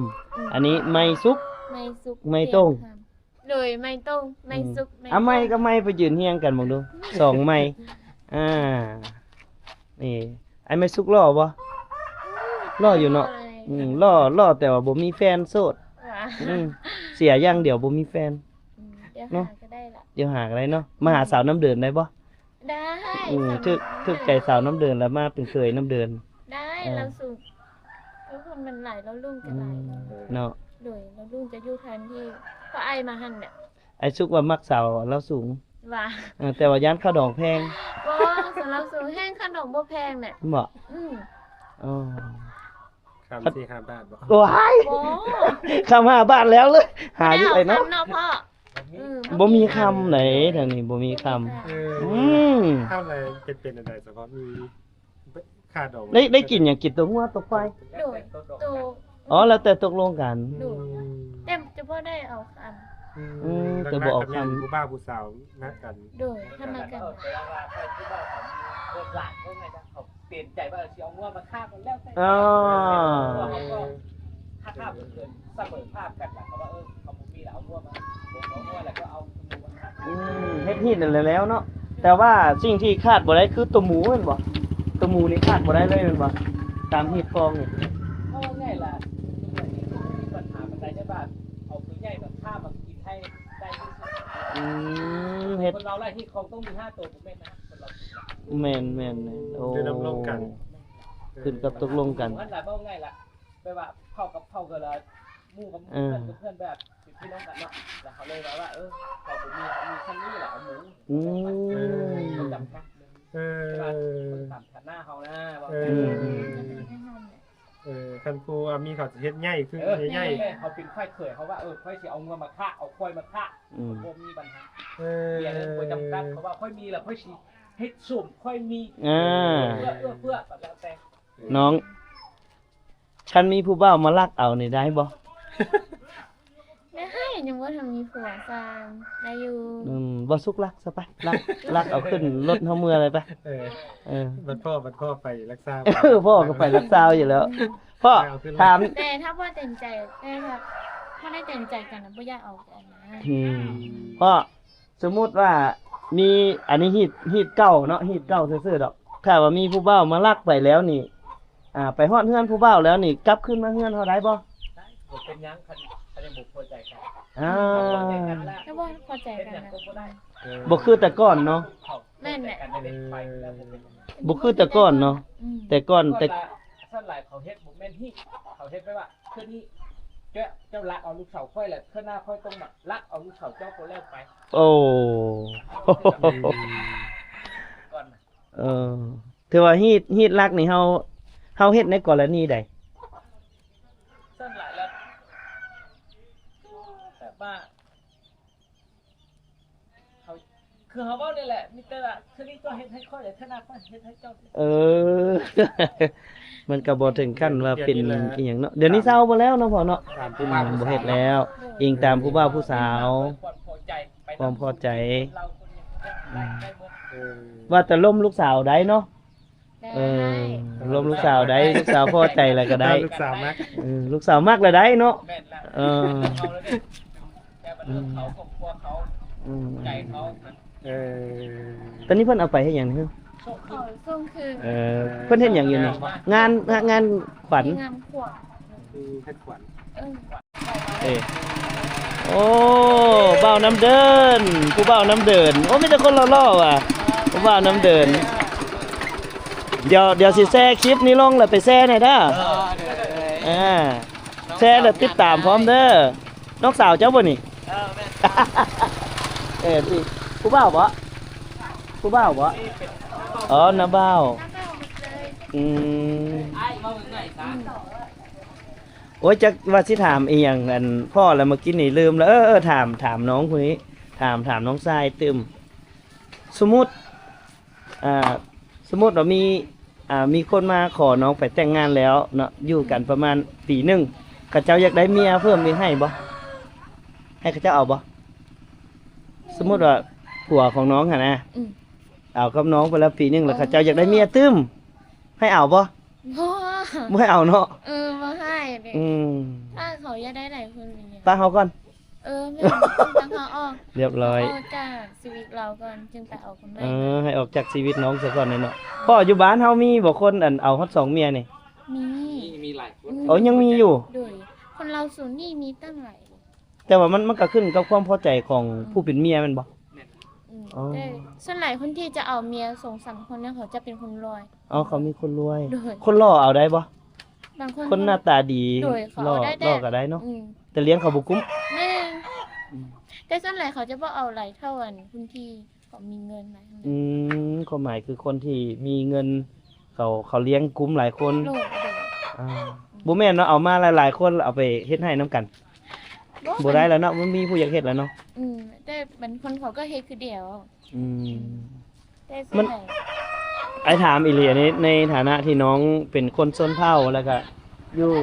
ອັນນີ້ໄມ້ສຸກ ໄມ້ສຸກ ໄມ້ຕົງ ຕຽງຄຳ. ໂດຍ ໄມ້ຕົງ ໄມ້ ອືມ ສຸກ ໄມ້ ອາ ຕົງ ໄມ້ກັບໄມ້ໄປຢືນຮຽງກັນເບິ່ງດູ ສອງໄມ້. ອ່າ ນີ້ ອ້າຍໄມ້ສຸກຫຼໍ່ບໍ່? ອືມ ຫຼໍ່ຢູ່ເນາະ. ອືມ ຫຼໍ່ ຫຼໍ່ແຕ່ວ່າບໍ່ມີແຟນ ໂສດ. ຫວາ ອືມ ເສຍຢ່າງດຽວບໍ່ມີແຟນ. ອືມ ດຽວຫາກໍໄດ້ລະ ດຽວຫາກໍໄດ້ເນາະ. ມາຫາ ອືມ ສາວນ້ຳເດີນໄດ້ບໍ່? ໄດ້. ອືມ ສາວ ຖືກ ນ້ຳເດີນ ຖືກໃຈສາວນ້ຳເດີນ ແລ້ວມາເປັນເຂີຍນ້ຳເດີນ. ໄດ້ ເອີ ລາວສູງ ເອີ ຄົນມັນຫຼາຍ ລາວລຸ້ງກໍຫຼາຍ ອືມ ເນາະ ເອີ ເນາະ. ໂດຍ ລາວລຸ້ງຈະຢູ່ແທນທີ່ ເພາະອ້າຍມາຫັ້ນແຫຼະ. ອ້າຍສຸກວ່າມັກສາວລາວສູງ ຫວາ ເອີ ແຕ່ວ່າຢ້ານຄ່າດອງແພງ. ບໍ່ ສາວລາວສູງແຮງ ຄ່າດອງບໍ່ແພງແຫຼະ. ບໍ່? ອືມ ອໍ ຄຳສີ່ຫ້າບາດບໍ່? ໂອ້ຍ ບໍ່ ຄຳຫ້າບາດແລ້ວເລີຍ ຫາຢູ່ໃສເນາະ? ບໍ່ໄດ້ເອົາຄຳເນາະພໍ່. ອືມ ບໍ່ມີຄຳໃດ ທາງນີ້ບໍ່ມີຄຳ. ບໍ່ມີຄຳ ເອີ ອືມ ເທົ່າໃດເປັນ ເປັນອັນໃດສະເພາະມີຄ່າດອງ ໄດ້ ໄດ້ກິນຫຍັງ? ກິນຕົວງົວຕົວຄວາຍ? ໂດຍ ໂຕ ອໍ ແລ້ວແຕ່ຕົກລົງກັນ. ໂດຍ ອືມ ແຕ່ຈະບໍ່ໄດ້ເອົາຄຳ. ອືມ ອືມ ແຕ່ບໍ່ເອົາຄຳ ຫຼັກໆກໍແມ່ນຜູ້ບ່າວຜູ້ສາວຮັກກັນ. ໂດຍ ຖ້າມັກກັນ ແຕ່ວ່າໄປຜູ້ບ່າວເຂົາມີເລື່ອງຫຼາຍ ເພາະໄງ ເຂົາເປັນໃຈວ່າຊິເອົາງົວມາຂ້າກໍແລ້ວແຕ່. ອໍ ເຂົາກໍ ຖ້າ ຖ້າເພິ່ນສະເໝີພາບກັນລະ ເຂົາວ່າ ເອີ ເຂົາບໍ່ມີລະ ເອົາງົວມາ ເອົາງົວແລ້ວກໍເອົາໝູມາຂ້າ. ອືມ ເຮັດຮີດນັ້ນແຫຼະແລ້ວເນາະ. ແຕ່ວ່າສິ່ງທີ່ຂາດບໍ່ໄດ້ຄືຕົວໝູແມ່ນບໍ່? ຕົວໝູນີ້ຂາດບໍ່ໄດ້ເລີຍແມ່ນບໍ່? ຕາມຮີດຄອງນີ້ ເອົາງ່າຍລະ ມີບັນຫາປານໃດ ແຕ່ວ່າເອົາຕົວໃຫຍ່ມາຂ້າມາກິນໃຫ້ໄດ້ທີ່ສຸດ. ອືມ ເຮັດ ຄົນລາວລະຮີດຄອງຕ້ອງມີຫ້າຕົວ ບໍ່ແມ່ນນະ ຄົນລາວ. ແມ່ນໆໆ ໂອ້ ໄດ້ນຳລົງກັນ ຂຶ້ນກັບຕົກລົງກັນ. ເອີ ນັ້ນລະ ເວົ້າງ່າຍລະ ແບບວ່າເຜົ່າກັບເຜົ່າກໍລະ ໝູ່ກັບໝູ່ ເອີ ເພື່ອນກັບເພື່ອນ ແບບເປັນພີ່ນ້ອງກັນເນາະ. ແລ້ວເຮົາເລີຍວ່າ ເອີ ເຮົາບໍ່ມີ ເຮົາມີສ່ຳນີ້ລະ ເອົາໝູ່. ອືມ ເອີ ບໍ່ຈຳກັດເລີຍ. ເອີ ແຕ່ວ່າເບິ່ງຕາມຖານະເຮົານະ ວ່າ ເອີ ເອີ ເອີ ຄັນຜູ້ ອາ ມີເຂົາຊິເຮັດໃຫຍ່ ຄື ເອີ ໃຫຍ່ ເຮົາເປັນຝ່າຍເຂີຍ ເຮົາວ່າ ເອີ ຂ້ອຍຊິເອົາງົວມາຂ້າ ເອົາຄວາຍມາຂ້າ. ອືມ ບໍ່ມີບັນຫາ. ເອີ ເອີ ບໍ່ຈຳກັດ ເພາະວ່າຂ້ອຍມີລະ ຂ້ອຍຊິເຮັດສົມ ຂ້ອຍມີ ອາ ເອື້ອ ເອື້ອເຟື້ອກໍແລ້ວແຕ່. ນ້ອງ ຄັນມີຜູ້ບ່າວມາລັກເອົານີ້ໄດ້ບໍ່? ໄດ້ ຍັງບໍ່ທັນມີຜົວຊ້ຳ ໄດ້ຢູ່. ອືມ ບໍ່ສຸກລັກຊະໄປ ລັກ ລັກເອົາຂຶ້ນລົດເຮົາເມືອເລີຍໄປ. ເອີ ເອີ ບັດພໍ່ ບັດພໍ່ໄປລັກຊາວ ເອີ ພໍ່ກໍໄປລັກຊາວຢູ່ແລ້ວ. ພໍ່ ຖາມ ແຕ່ຖ້າພໍ່ເຕັມໃຈ ແຕ່ຖ້າ ຖ້າໄດ້ເຕັມໃຈກັນນະ ບໍ່ຢາກເອົາອອກມາ. ອືມ ພໍ່ ສົມມຸດວ່າມີ ອັນນີ້ຮີດ ຮີດເກົ່າເນາະ ຮີດເກົ່າຊື່ໆດອກ. ຖ້າວ່າມີຜູ້ບ່າວມາລັກໄປແລ້ວນີ້ ອ່າ ໄປຮອດເຮືອນຜູ້ບ່າວແລ້ວນີ້ ກັບຄືນມາເຮືອນເຮົາໄດ້ບໍ່? ໄດ້ ບໍ່ເປັນຫຍັງ ຄັນ ຄັນຍັງບໍ່ພໍໃຈກັນ. ອ່າ ຖ້າບໍ່ພໍໃຈກັນລະ ຖ້າບໍ່ພໍໃຈກັນນະ ເຮັດຫຍັງກໍບໍ່ໄດ້. ເອີ ບໍ່ຄືແຕ່ກ່ອນເນາະ. ແມ່ນແຫຼະ ບໍ່ຄືແຕ່ກ່ອນເນາະ. ອືມ ແຕ່ກ່ອນ ແຕ່ ສ່ວນຫຼາຍເຂົາເຮັດບໍ່ແມ່ນຮີດ ເຂົາເຮັດແບບວ່າ ຄືນີ້ ເຈົ້າ ເຈົ້າລັກເອົາລູກສາວຂ້ອຍແລ້ວ ເທື່ອໜ້າຂ້ອຍຕ້ອງມາລັກເອົາລູກສາວເຈົ້າກໍແລ້ວໄປ. ໂອ້ ອືມ ເອີ ຖືວ່າຮີດ ຮີດລັກນີ້ ເຮົາ ເຮົາເຮັດໃນກໍລະນີໃດ? ສ່ວນຫຼາຍແລ້ວ ແບບວ່າ ເຮົາ ຄືເຮົາເວົ້ານີ້ແຫຼະ ມີແຕ່ວ່າ ຄືນີ້ເຈົ້າເຮັດໃຫ້ຂ້ອຍ ແລ້ວເທື່ອໜ້າຂ້ອຍເຮັດໃຫ້ເຈົ້າ. ເອີ ມັນກໍບໍ່ເຖິງຂັ້ນວ່າເປັນອີ່ຫຍັງເນາະ. ດຽວນີ້ເຊົາໝົດແລ້ວເນາະພໍ່ເນາະ. ອືມ ບໍ່ເຮັດແລ້ວ ອີງຕາມຜູ້ບ່າວຜູ້ສາວ ຄວາມພໍໃຈ ຄວາມພໍໃຈ. ອືມ ວ່າແຕ່ລົມລູກສາວໄດ້ເນາະ. ເອີ ລົມລູກສາວໄດ້ ລູກສາວພໍໃຈແລ້ວກໍໄດ້ ລູກສາວມັກ ເອີ ລູກສາວມັກແລ້ວໄດ້ເນາະ ແມ່ນລະ ເອີ ແຕ່ມັນເລື່ອງເຂົາຄອບຄົວເຂົາ ອືມ ໃຈເຂົາ ເອີ ຕອນນີ້ເພິ່ນເອົາໄປເຮັດຫຍັງນີ້? ສົ່ງຄືນ ເອີ ເພິ່ນເຮັດຫຍັງຢູ່ນີ້? ງານ ງານຂວັນ ງານຂວັນ ເຮັດຂວັນ ເອີ ເອີ ໂອ້ ບ່າວນ້ຳເດີນ ຜູ້ບ່າວນ້ຳເດີນ ໂອ້ ມີແຕ່ຄົນຫຼໍ່ໆ ຫວາ ຜູ້ບ່າວນ້ຳເດີນ ດຽວ ດຽວຊິແຊຄລິບນີ້ລົງ ແລ້ວໄປແຊແດ່ເດີ ເອີ ເອີ ແຊແລ້ວຕິດຕາມພ້ອມເດີ ນ້ອງສາວເຈົ້າບໍ່ນີ້? ເອີ ແມ່ນ ເອີ ຜູ້ບ່າວບໍ່? ຜູ້ບ່າວບໍ່? ອໍ ນ້າບ່າວ ອືມ ໂອ້ຍ ຈັກວ່າຊິຖາມອີ່ຫຍັງ ອັນ ພໍ້ແລ້ວ ເມື່ອກີ້ນີ້ລືມແລ້ວ ເອີ ເອີ ຖາມ ຖາມນ້ອງຜູ້ນີ້ ຖາມ ຖາມນ້ອງຊາຍຕື່ມ ສົມມຸດ ອ່າ ສົມມຸດວ່າມີ ອ່າ ມີຄົນມາຂໍນ້ອງໄປແຕ່ງງານແລ້ວເນາະ ຢູ່ກັນປະມານປີໜຶ່ງ ເຂົາເຈົ້າຢາກໄດ້ເມຍເພີ່ມນີ້ໃຫ້ບໍ່? ໃຫ້ເຂົາເຈົ້າເອົາບໍ່? ສົມມຸດວ່າຜົວຂອງນ້ອງຫັ້ນນະ ອືມ ເອົາກັບນ້ອງໄປແລ້ວປີໜຶ່ງ ແລ້ວເຂົາເຈົ້າຢາກໄດ້ເມຍຕື່ມ ໃຫ້ເອົາບໍ່? ບໍ່ ບໍ່ໃຫ້ເອົາເນາະ ເອີ ບໍ່ໃຫ້ເດ້ ອືມ ຖ້າເຂົາຢາກໄດ້ຫຼາຍຄົນນີ້ ປະເຮົາກ່ອນ ເອີ ແມ່ນ ຕ້ອງເອົາອອກ ຮຽບຮ້ອຍ ເອົາອອກຈາກຊີວິດລາວກ່ອນ ຈຶ່ງໄປເອົາຄົນໃໝ່ ເອີ ໃຫ້ອອກຈາກຊີວິດນ້ອງຊະກ່ອນເນາະ ເພາະຢູ່ບ້ານເຮົາມີບໍ່ຄົນ ອັນ ເອົາຮອດສອງເມຍນີ້? ມີ ມີ ມີຫຼາຍຄົນ ໂອ້ ຍັງມີຢູ່ ໂດຍ ຄົນລາວໂຊນນີ້ມີຕັ້ງຫຼາຍ ແຕ່ວ່າມັນ ມັນກໍຂຶ້ນກັບຄວາມພໍໃຈຂອງ ອືມ ຜູ້ເປັນເມຍແມ່ນບໍ່? ແມ່ນ ອືມ ອໍ ແຕ່ສ່ວນຫຼາຍຄົນທີ່ຈະເອົາເມຍສອງສາມຄົນນີ້ ເຂົາຈະເປັນຄົນລວຍ ອໍ ເຂົາມີຄົນລວຍ ໂດຍ ຄົນຫຼໍ່ເອົາໄດ້ບໍ່? ບາງຄົນ ຄົນໜ້າຕາດີ ໂດຍ ເຂົາເອົາໄດ້ ຫຼໍ່ ແຕ່ ຫຼໍ່ກໍໄດ້ເນາະ ອືມ ແຕ່ລ້ຽງເຂົາບໍ່ກຸ້ມ ແມ່ນ ອືມ ແຕ່ສ່ວນຫຼາຍເຂົາຈະບໍ່ເອົາຫຼາຍເທົ່າ ອັນ ຄົນທີ່ເຂົາມີເງິນຫຼາຍ ອືມ ຄວາມໝາຍຄືຄົນທີ່ມີເງິນ ເຂົາ ເຂົາລ້ຽງກຸ້ມຫຼາຍຄົນ ໂດຍ ໂດຍ ອ່າ ອືມ ບໍ່ແມ່ນເນາະ ເອົາມາຫຼາຍໆຄົນ ເອົາໄປເຮັດໄຮ່ນຳກັນ ບໍ່ ບໍ່ໄດ້ແລ້ວເນາະ ມັນມີຜູ້ຢາກເຮັດແລ້ວເນາະ ອືມ ແຕ່ບາງຄົນເຂົາກໍເຮັດຄືດຽວ ອືມ ແຕ່ສ່ວນໃຫຍ່ ອ້າຍຖາມອີ່ຫຼີ ອັນນີ້ໃນຖານະທີ່ນ້ອງເປັນຄົນຊົນເຜົ່າ ແລ້ວກະຢູ່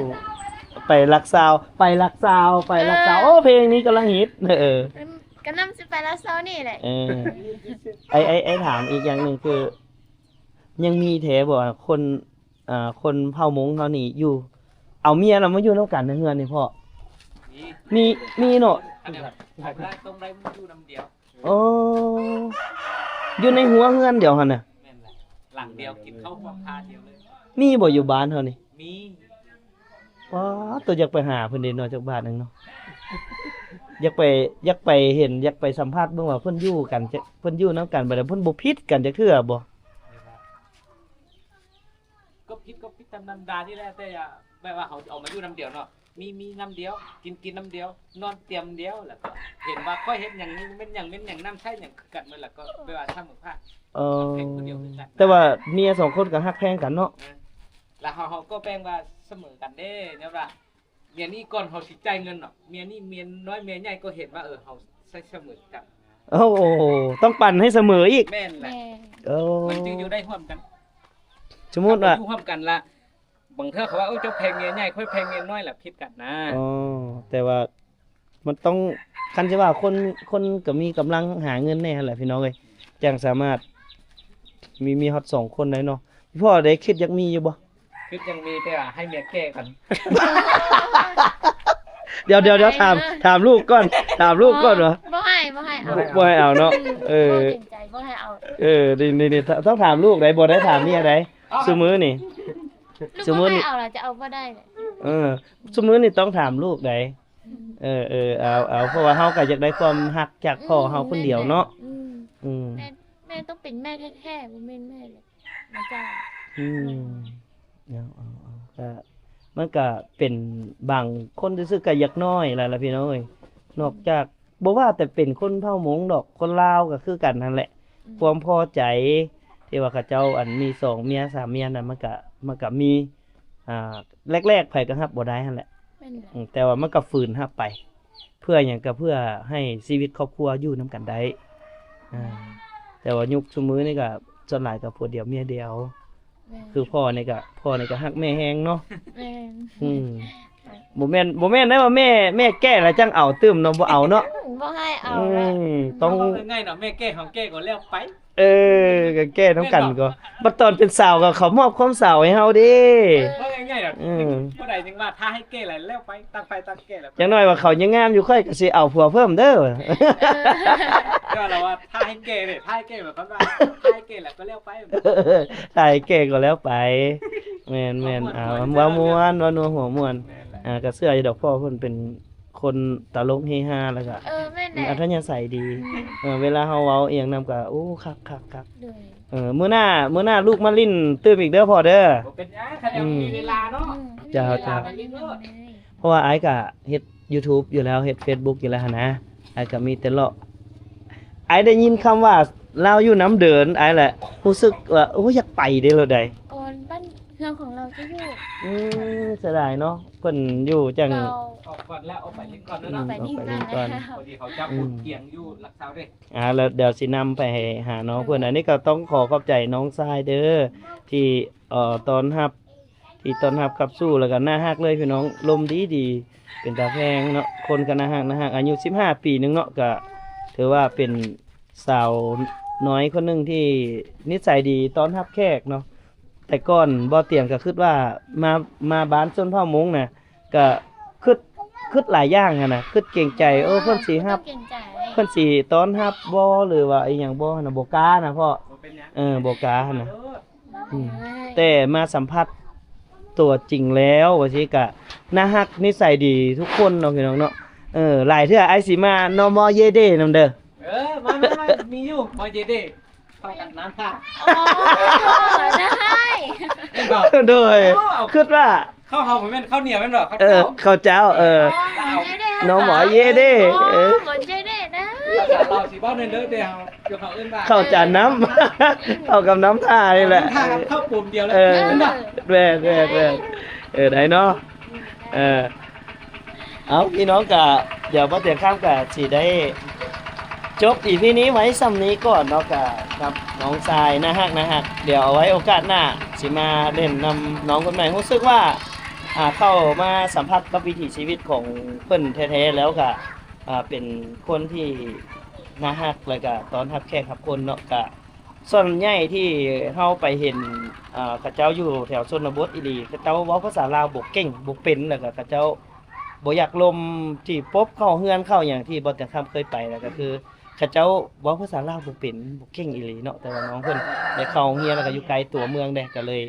ໄປລັກສາວ ໄປລັກສາວ ໄປລັກສາວ ເອີ ໂອ້ ເພງນີ້ກຳລັງຮິດ ເອີ ກຳລັງຊິໄປລັກສາວນີ້ແຫຼະ ເອີ ອ້າຍ ອ້າຍ ອ້າຍຖາມອີກຢ່າງໜຶ່ງຄື ຍັງມີແທ້ບໍ່ ຄົນ ອ່າ ຄົນເຜົ່າມົ້ງເຮົານີ້ຢູ່ ເອົາເມຍແລ້ວມາຢູ່ນຳກັນໃນເຮືອນນີ້ພໍ່? ມີ ມີ ມີເນາະ ອັນນີ້ເອົາໄດ້ ຕ້ອງໄດ້ຢູ່ນຳດຽວ ໂອ້ ຢູ່ໃນຫົວເຮືອນດຽວຫັ້ນນະ ແມ່ນແຫຼະ ຫຼັງດຽວ ກິນເຂົ້າຮ່ວມທ່າດຽວເລີຍ ມີບໍ່ຢູ່ບ້ານເຮົານີ້? ມີ ປ້າດ ໂຕຢາກໄປຫາເພິ່ນເດເນາະ ຈັກບາດໜຶ່ງເນາະ ຢາກໄປ ຢາກໄປເຫັນ ຢາກໄປສຳຜັດເບິ່ງວ່າເພິ່ນຢູ່ກັນ ເພິ່ນຢູ່ນຳກັນ ບາດໃດເພິ່ນບໍ່ຜິດກັນຈັກເທື່ອບໍ່? ກໍຜິດ ກໍຜິດຕາມທຳມະດານີ້ແຫຼະ ແຕ່ແບບວ່າເຮົາອອກມາຢູ່ນຳດຽວເນາະ ມີ ມີນຳດຽວ ກິນ ກິນນຳດຽວ ນອນຕຽມດຽວ ແລ້ວກໍເຫັນວ່າຂ້ອຍເຮັດຫຍັງນີ້ແມ່ນຫຍັງ ແມ່ນຫຍັງ ນ້ຳໃຊ້ຫຍັງຄືກັນໝົດ ແລ້ວກໍແບບວ່າສະເໝີພາກ ເອີ ເປັນຜູ້ດຽວຄືກັນ ແຕ່ວ່າເມຍສອງຄົນກໍຮັກແພງກັນເນາະ ເອີ ແລ້ວເຮົາ ເຮົາກໍແບ່ງວ່າສະເໝີກັນເດ້ ຍ້ອນວ່າເມຍນີ້ກ່ອນເຮົາຊິຈ່າຍເງິນເນາະ ເມຍນີ້ ເມຍນ້ອຍ ເມຍໃຫຍ່ກໍເຫັນວ່າ ເອີ ເຮົາໃຊ້ສະເໝີກັນ ໂອ້ໂຫ ຕ້ອງປັນໃຫ້ສະເໝີອີກ ແມ່ນແຫຼະ ແມ່ນ ໂອ້ ມັນຈຶ່ງຢູ່ໄດ້ຮ່ວມກັນ ສົມມຸດວ່າ ເຮົາຢູ່ຮ່ວມກັນລະ ບາງເທື່ອເຂົາວ່າ ໂອ້ ເຈົ້າແພງເມຍໃຫຍ່ ຂ້ອຍແພງເມຍນ້ອຍ ລະຜິດກັນນະ ອໍ ແຕ່ວ່າມັນຕ້ອງ ຄັນຊິວ່າຄົນ ຄົນກໍມີກຳລັງຫາເງິນແດ່ຫັ້ນແຫຼະພີ່ນ້ອງເອີຍ ຈັ່ງສາມາດມີ ມີຮອດສອງຄົນໄດ້ເນາະ ພໍ່ໄດ້ຄິດຢາກມີຢູ່ບໍ່? ຄືຍັງມີ ແຕ່ວ່າໃຫ້ເມຍແກ່ກ່ອນ ດຽວ ດຽວ ດຽວ ຖາມ ຖາມລູກກ່ອນ ຖາມລູກກ່ອນວ່າ ບໍ່ໃຫ້ ບໍ່ໃຫ້ເອົາ ບໍ່ ບໍ່ໃຫ້ເອົາເນາະ ອືມ ເອີ ເກງໃຈ ບໍ່ໃຫ້ເອົາ ເອີ ນີ້ ນີ້ ນີ້ ຕ້ອງຖາມລູກໃດ໋ ບໍ່ໄດ້ຖາມເມຍໃດ໋ ຊຸມື້ນີ້ ຊຸມື້ນີ້ ເອົາລະຈະເອົາບໍ່ໄດ້ ເອີ ຊຸມື້ນີ້ຕ້ອງຖາມລູກໃດ໋ ອືມ ເອີ ເອີ ເອົາ ເອົາ ເພາະວ່າເຮົາກໍຢາກໄດ້ຄວາມຮັກຈາກພໍ່ເຮົາຄົນດຽວເນາະ ອືມ ອືມ ແມ່ ແມ່ຕ້ອງເປັນແມ່ແທ້ໆ ບໍ່ແມ່ນແມ່ແບບ ອືມ ເອົາ ເອົາ ເອົາ ກໍ ມັນກໍເປັນບາງຄົນຊື່ໆ ກໍຢາກນ້ອຍແຫຼະ ລະພີ່ນ້ອງເອີຍ ອືມ ນອກຈາກ ບໍ່ວ່າແຕ່ເປັນຄົນເຜົ່າມົ້ງດອກ ຄົນລາວກໍຄືກັນຫັ້ນແຫຼະ ອືມ ຄວາມພໍໃຈທີ່ວ່າເຂົາເຈົ້າ ອັນ ມີສອງເມຍສາມເມຍນັ້ນ ມັນກໍ ມັນກໍມີ ອ່າ ແລກໆ ໃຜກໍຮັບບໍ່ໄດ້ຫັ້ນແຫຼະ ແມ່ນແຫຼະ ອືມ ແຕ່ວ່າມັນກໍຝືນຮັບໄປ ເພື່ອຫຍັງ? ກໍເພື່ອໃຫ້ຊີວິດຄອບຄົວຢູ່ນຳກັນໄດ້ ອືມ ອ່າ ແຕ່ວ່າຍຸກຊຸມື້ນີ້ກໍສ່ວນຫຼາຍກໍຜົວດຽວເມຍດຽວ ແມ່ນ ຄືພໍ່ນີ້ກໍ ພໍ່ນີ້ກໍຮັກແມ່ແຮງເນາະ ແມ່ນ ອືມ ບໍ່ແມ່ນ ບໍ່ແມ່ນໄດ້ວ່າແມ່ ແມ່ແກ້ແລ້ວຈັ່ງເອົາຕື່ມເນາະ ບໍ່ເອົາເນາະ ບໍ່ໃຫ້ເອົາ ອື ລະ ມ ຕ້ອງ ເວົ້າງ່າຍໆເນາະ ແມ່ແກ້ເຮົາແກ້ກໍແລ້ວໄປ ເອີ ກໍແກ້ນຳກັນກໍ ບັດຕອນເປັນສາວກໍເຂົາມອບຄວາມສາວໃຫ້ເຮົາເດ້ ເອີ ເວົ້າງ່າຍໆເນາະ ອື ຜູ້ໃດຍັງວ່າຖ້າໃຫ້ແກ້ແລ້ວ ແລ້ວໄປ ຕ່າງໃຜຕ່າງແກ້ແລ້ວ ຢ່າງໜ້ອຍວ່າເຂົາຍັງງາມຢູ່ ຂ້ອຍກໍຊິເອົາຜົວເພີ່ມເດີ ເອີ ກໍລະວ່າ ຖ້າໃຫ້ແກ້ເດ້ ຖ້າໃຫ້ແກ້ ໝາຍຄວາມວ່າ ຖ້າໃຫ້ແກ້ແລ້ວກໍແລ້ວໄປ ຖ້າໃຫ້ແກ້ກໍແລ້ວໄປ ແມ່ນໆ ເອົາ ເວົ້າມ່ວນ ເວົ້ານົວຫົວມ່ວນ ແມ່ນແຫຼະ ອ່າ ກໍເຊື່ອຢູ່ດອກ ເພາະເພິ່ນເປັນຄົນຕະຫຼົກເຮຮາ ແລ້ວກໍ ເອີ ແມ່ນແຫຼະ ອັດທະຍາໄສດີ ອືມ ເອີ ເວລາເຮົາເວົ້າອີ່ຫຍັງນຳກໍ ໂອ້ ຄັກໆໆ ໂດຍ ເອີ ມື້ໜ້າ ມື້ໜ້າລູກມາຫຼິ້ນຕື່ມອີກເດີພໍ່ເດີ ບໍ່ເປັນຫຍັງ ຄັນຍັງມີເວລາເນາະ ອືມ ເຈົ້າ ເວລາ ເຈົ້າ ມາຫຼິ້ນໂລດ ເພາະວ່າອ້າຍກະເຮັດຢູທູບຢູ່ແລ້ວ ເຮັດເຟສບຸກຢູ່ແລ້ວຫັ້ນນະ ອ້າຍກະມີແຕ່ເລາະ ອ້າຍໄດ້ຍິນຄຳວ່າລາວຢູ່ນ້ຳເດີນ ອ້າຍແຫຼະຮູ້ສຶກວ່າ ໂອ້ ຢາກໄປເດ້ໂລດໃດ ໂອ້ ບ້ານເຮືອນຂອງລາວຈະຢູ່ ອືມ ເສຍດາຍເນາະ ເພິ່ນຢູ່ຈັ່ງ ອອກກ່ອນແລ້ວ ອອກໄປຫຼິ້ນກ່ອນເນາະ ອືມ ອອກໄປຫຼິ້ນກ່ອນ ພໍດີເຂົາຈັບ ອືມ ຄົນກຽງຢູ່ຫຼັກຊາວເດ້ ອ່າ ແລ້ວດຽວຊິນຳໄປໃຫ້ຫານ້ອງເພິ່ນ ເອີ ອັນນີ້ກໍຕ້ອງຂໍຂອບໃຈນ້ອງຊາຍເດີ ທີ່ ເອີ ຕ້ອນຮັບ ທີ່ຕ້ອນຮັບຂັບສູ້ ແລ້ວກໍໜ້າຮັກເລີຍພີ່ນ້ອງ ລົມດີໆ ເປັນຕາແພງເນາະ ຄົນກໍໜ້າຮັກ ໜ້າຮັກ ອາຍຸສິບຫ້າປີໜຶ່ງເນາະ ກໍຖືວ່າເປັນສາວນ້ອຍຄົນໜຶ່ງທີ່ນິໄສດີຕ້ອນຮັບແຂກເນາະ ແຕ່ກ່ອນບໍ່ຕຽງກໍຄິດວ່າມາ ມາບ້ານຊົນເຜົ່າມົ້ງນະ ກະຄຶດ ຄຶດຫຼາຍຢ່າງຫັ້ນນະ ຄຶດເກງໃຈ ເອີ ເພິ່ນຊິຮັບ ເພິ່ນຊິຕ້ອນຮັບບໍ່ ຫຼືວ່າອີ່ຫຍັງບໍ່ຫັ້ນນະ ບໍ່ກ້ານະພໍ່ ບໍ່ເປັນຫຍັງ ເອີ ບໍ່ກ້າຫັ້ນນະ ອືມ ແຕ່ມາສຳຜັດຕົວຈິງແລ້ວວ່າຊີ້ກະໜ້າຮັກນິໄສດີທຸກຄົນເນາະພີ່ນ້ອງເນາະ ເອີ ຫຼາຍເທື່ອອ້າຍຊິມານໍມໍເຢເດນຳເດີ ເອີ ມາໆໆ ມີຢູ່ມໍເຢເດ ເຂົ້າກັບນ້ຳທ່າ ອໍ ໄດ້ ເຫັນບໍ່ ໂດຍ ເອົາ ຄິດວ່າ ເຂົ້າເຮົາບໍ່ແມ່ນເຂົ້າໜຽວແມ່ນບໍ່ ເອີ ເຂົ້າເຈົ້າ ເອີ ອໍ ນໍມໍເຢເດ ອໍ ເອີ ມໍເຢເດນະ ພາສາລາວຊິເວົ້າແນວເດີ ແຕ່ເຮົາ ເຮົາເອີ້ນວ່າ ເຂົ້າຈານນ້ຳ ເຂົ້າກັບນ້ຳທ່ານີ້ແຫຼະ ນ້ຳທ່າກັບເຂົ້າປົມດຽວເລີຍ ເອີ ແມ່ນບໍ່ ແມ່ນໆໆ ເອີ ໄດ້ເນາະ ເອີ ເອົາ ພີ່ນ້ອງກະ ດຽວບໍ່ເຖິງຄ່ຳກະຊິໄດ້ຈົບອີພີນີ້ໄວ້ສ່ຳນີ້ກ່ອນເນາະ ກະກັບນ້ອງຊາຍໜ້າຮັກ ໜ້າຮັກ ດຽວເອົາໄວ້ໂອກາດໜ້າຊິມາຫຼິ້ນນຳນ້ອງຄົນໃໝ່ ຮູ້ສຶກວ່າ ອ່າ ເຂົ້າມາສຳຜັດກັບວິຖີຊີວິດຂອງເພິ່ນແທ້ໆ ແລ້ວກະ ອ່າ ເປັນຄົນທີ່ໜ້າຮັກ ແລ້ວກະຕ້ອນຮັບແຂກຮັບຄົນເນາະ ກະ ສ່ວນໃຫຍ່ທີ່ເຮົາໄປເຫັນ ເອີ ເຂົາເຈົ້າຢູ່ແຖວຊົນນະບົດອີ່ຫຼີ ເຂົາເຈົ້າເວົ້າພາສາລາວບໍ່ເກັ່ງ ບໍ່ເປັນ ແລ້ວກໍເຂົາເຈົ້າບໍ່ຢາກລົມ ທີ່ປົບເຂົ້າເຮືອນເຂົ້າຫຍັງທີ່ບໍ່ແຕ່ງຄຳເຄີຍໄປ ແລ້ວກໍຄືເຂົາເຈົ້າເວົ້າພາສາລາວບໍ່ເປັນ ບໍ່ເກັ່ງອີ່ຫຼີເນາະ ແຕ່ວ່ານ້ອງເພິ່ນໄດ້ເຂົ້າໂຮງຮຽນ ແລ້ວກໍຢູ່ໃກ້ຕົວເມືອງເດ້ ກໍເລີຍ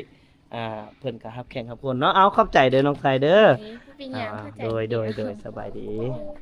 ອ່າ ເພິ່ນກໍຮັບແຂກຮັບຄົນເນາະ ເອົາ ຂອບໃຈເດີນ້ອງຊາຍເດີ ໂດຍ ບໍ່ເປັນຫຍັງ ອ່າ ເຂົ້າໃຈ ໂດຍ ໂດຍ ໂດຍ ສະບາຍດີ.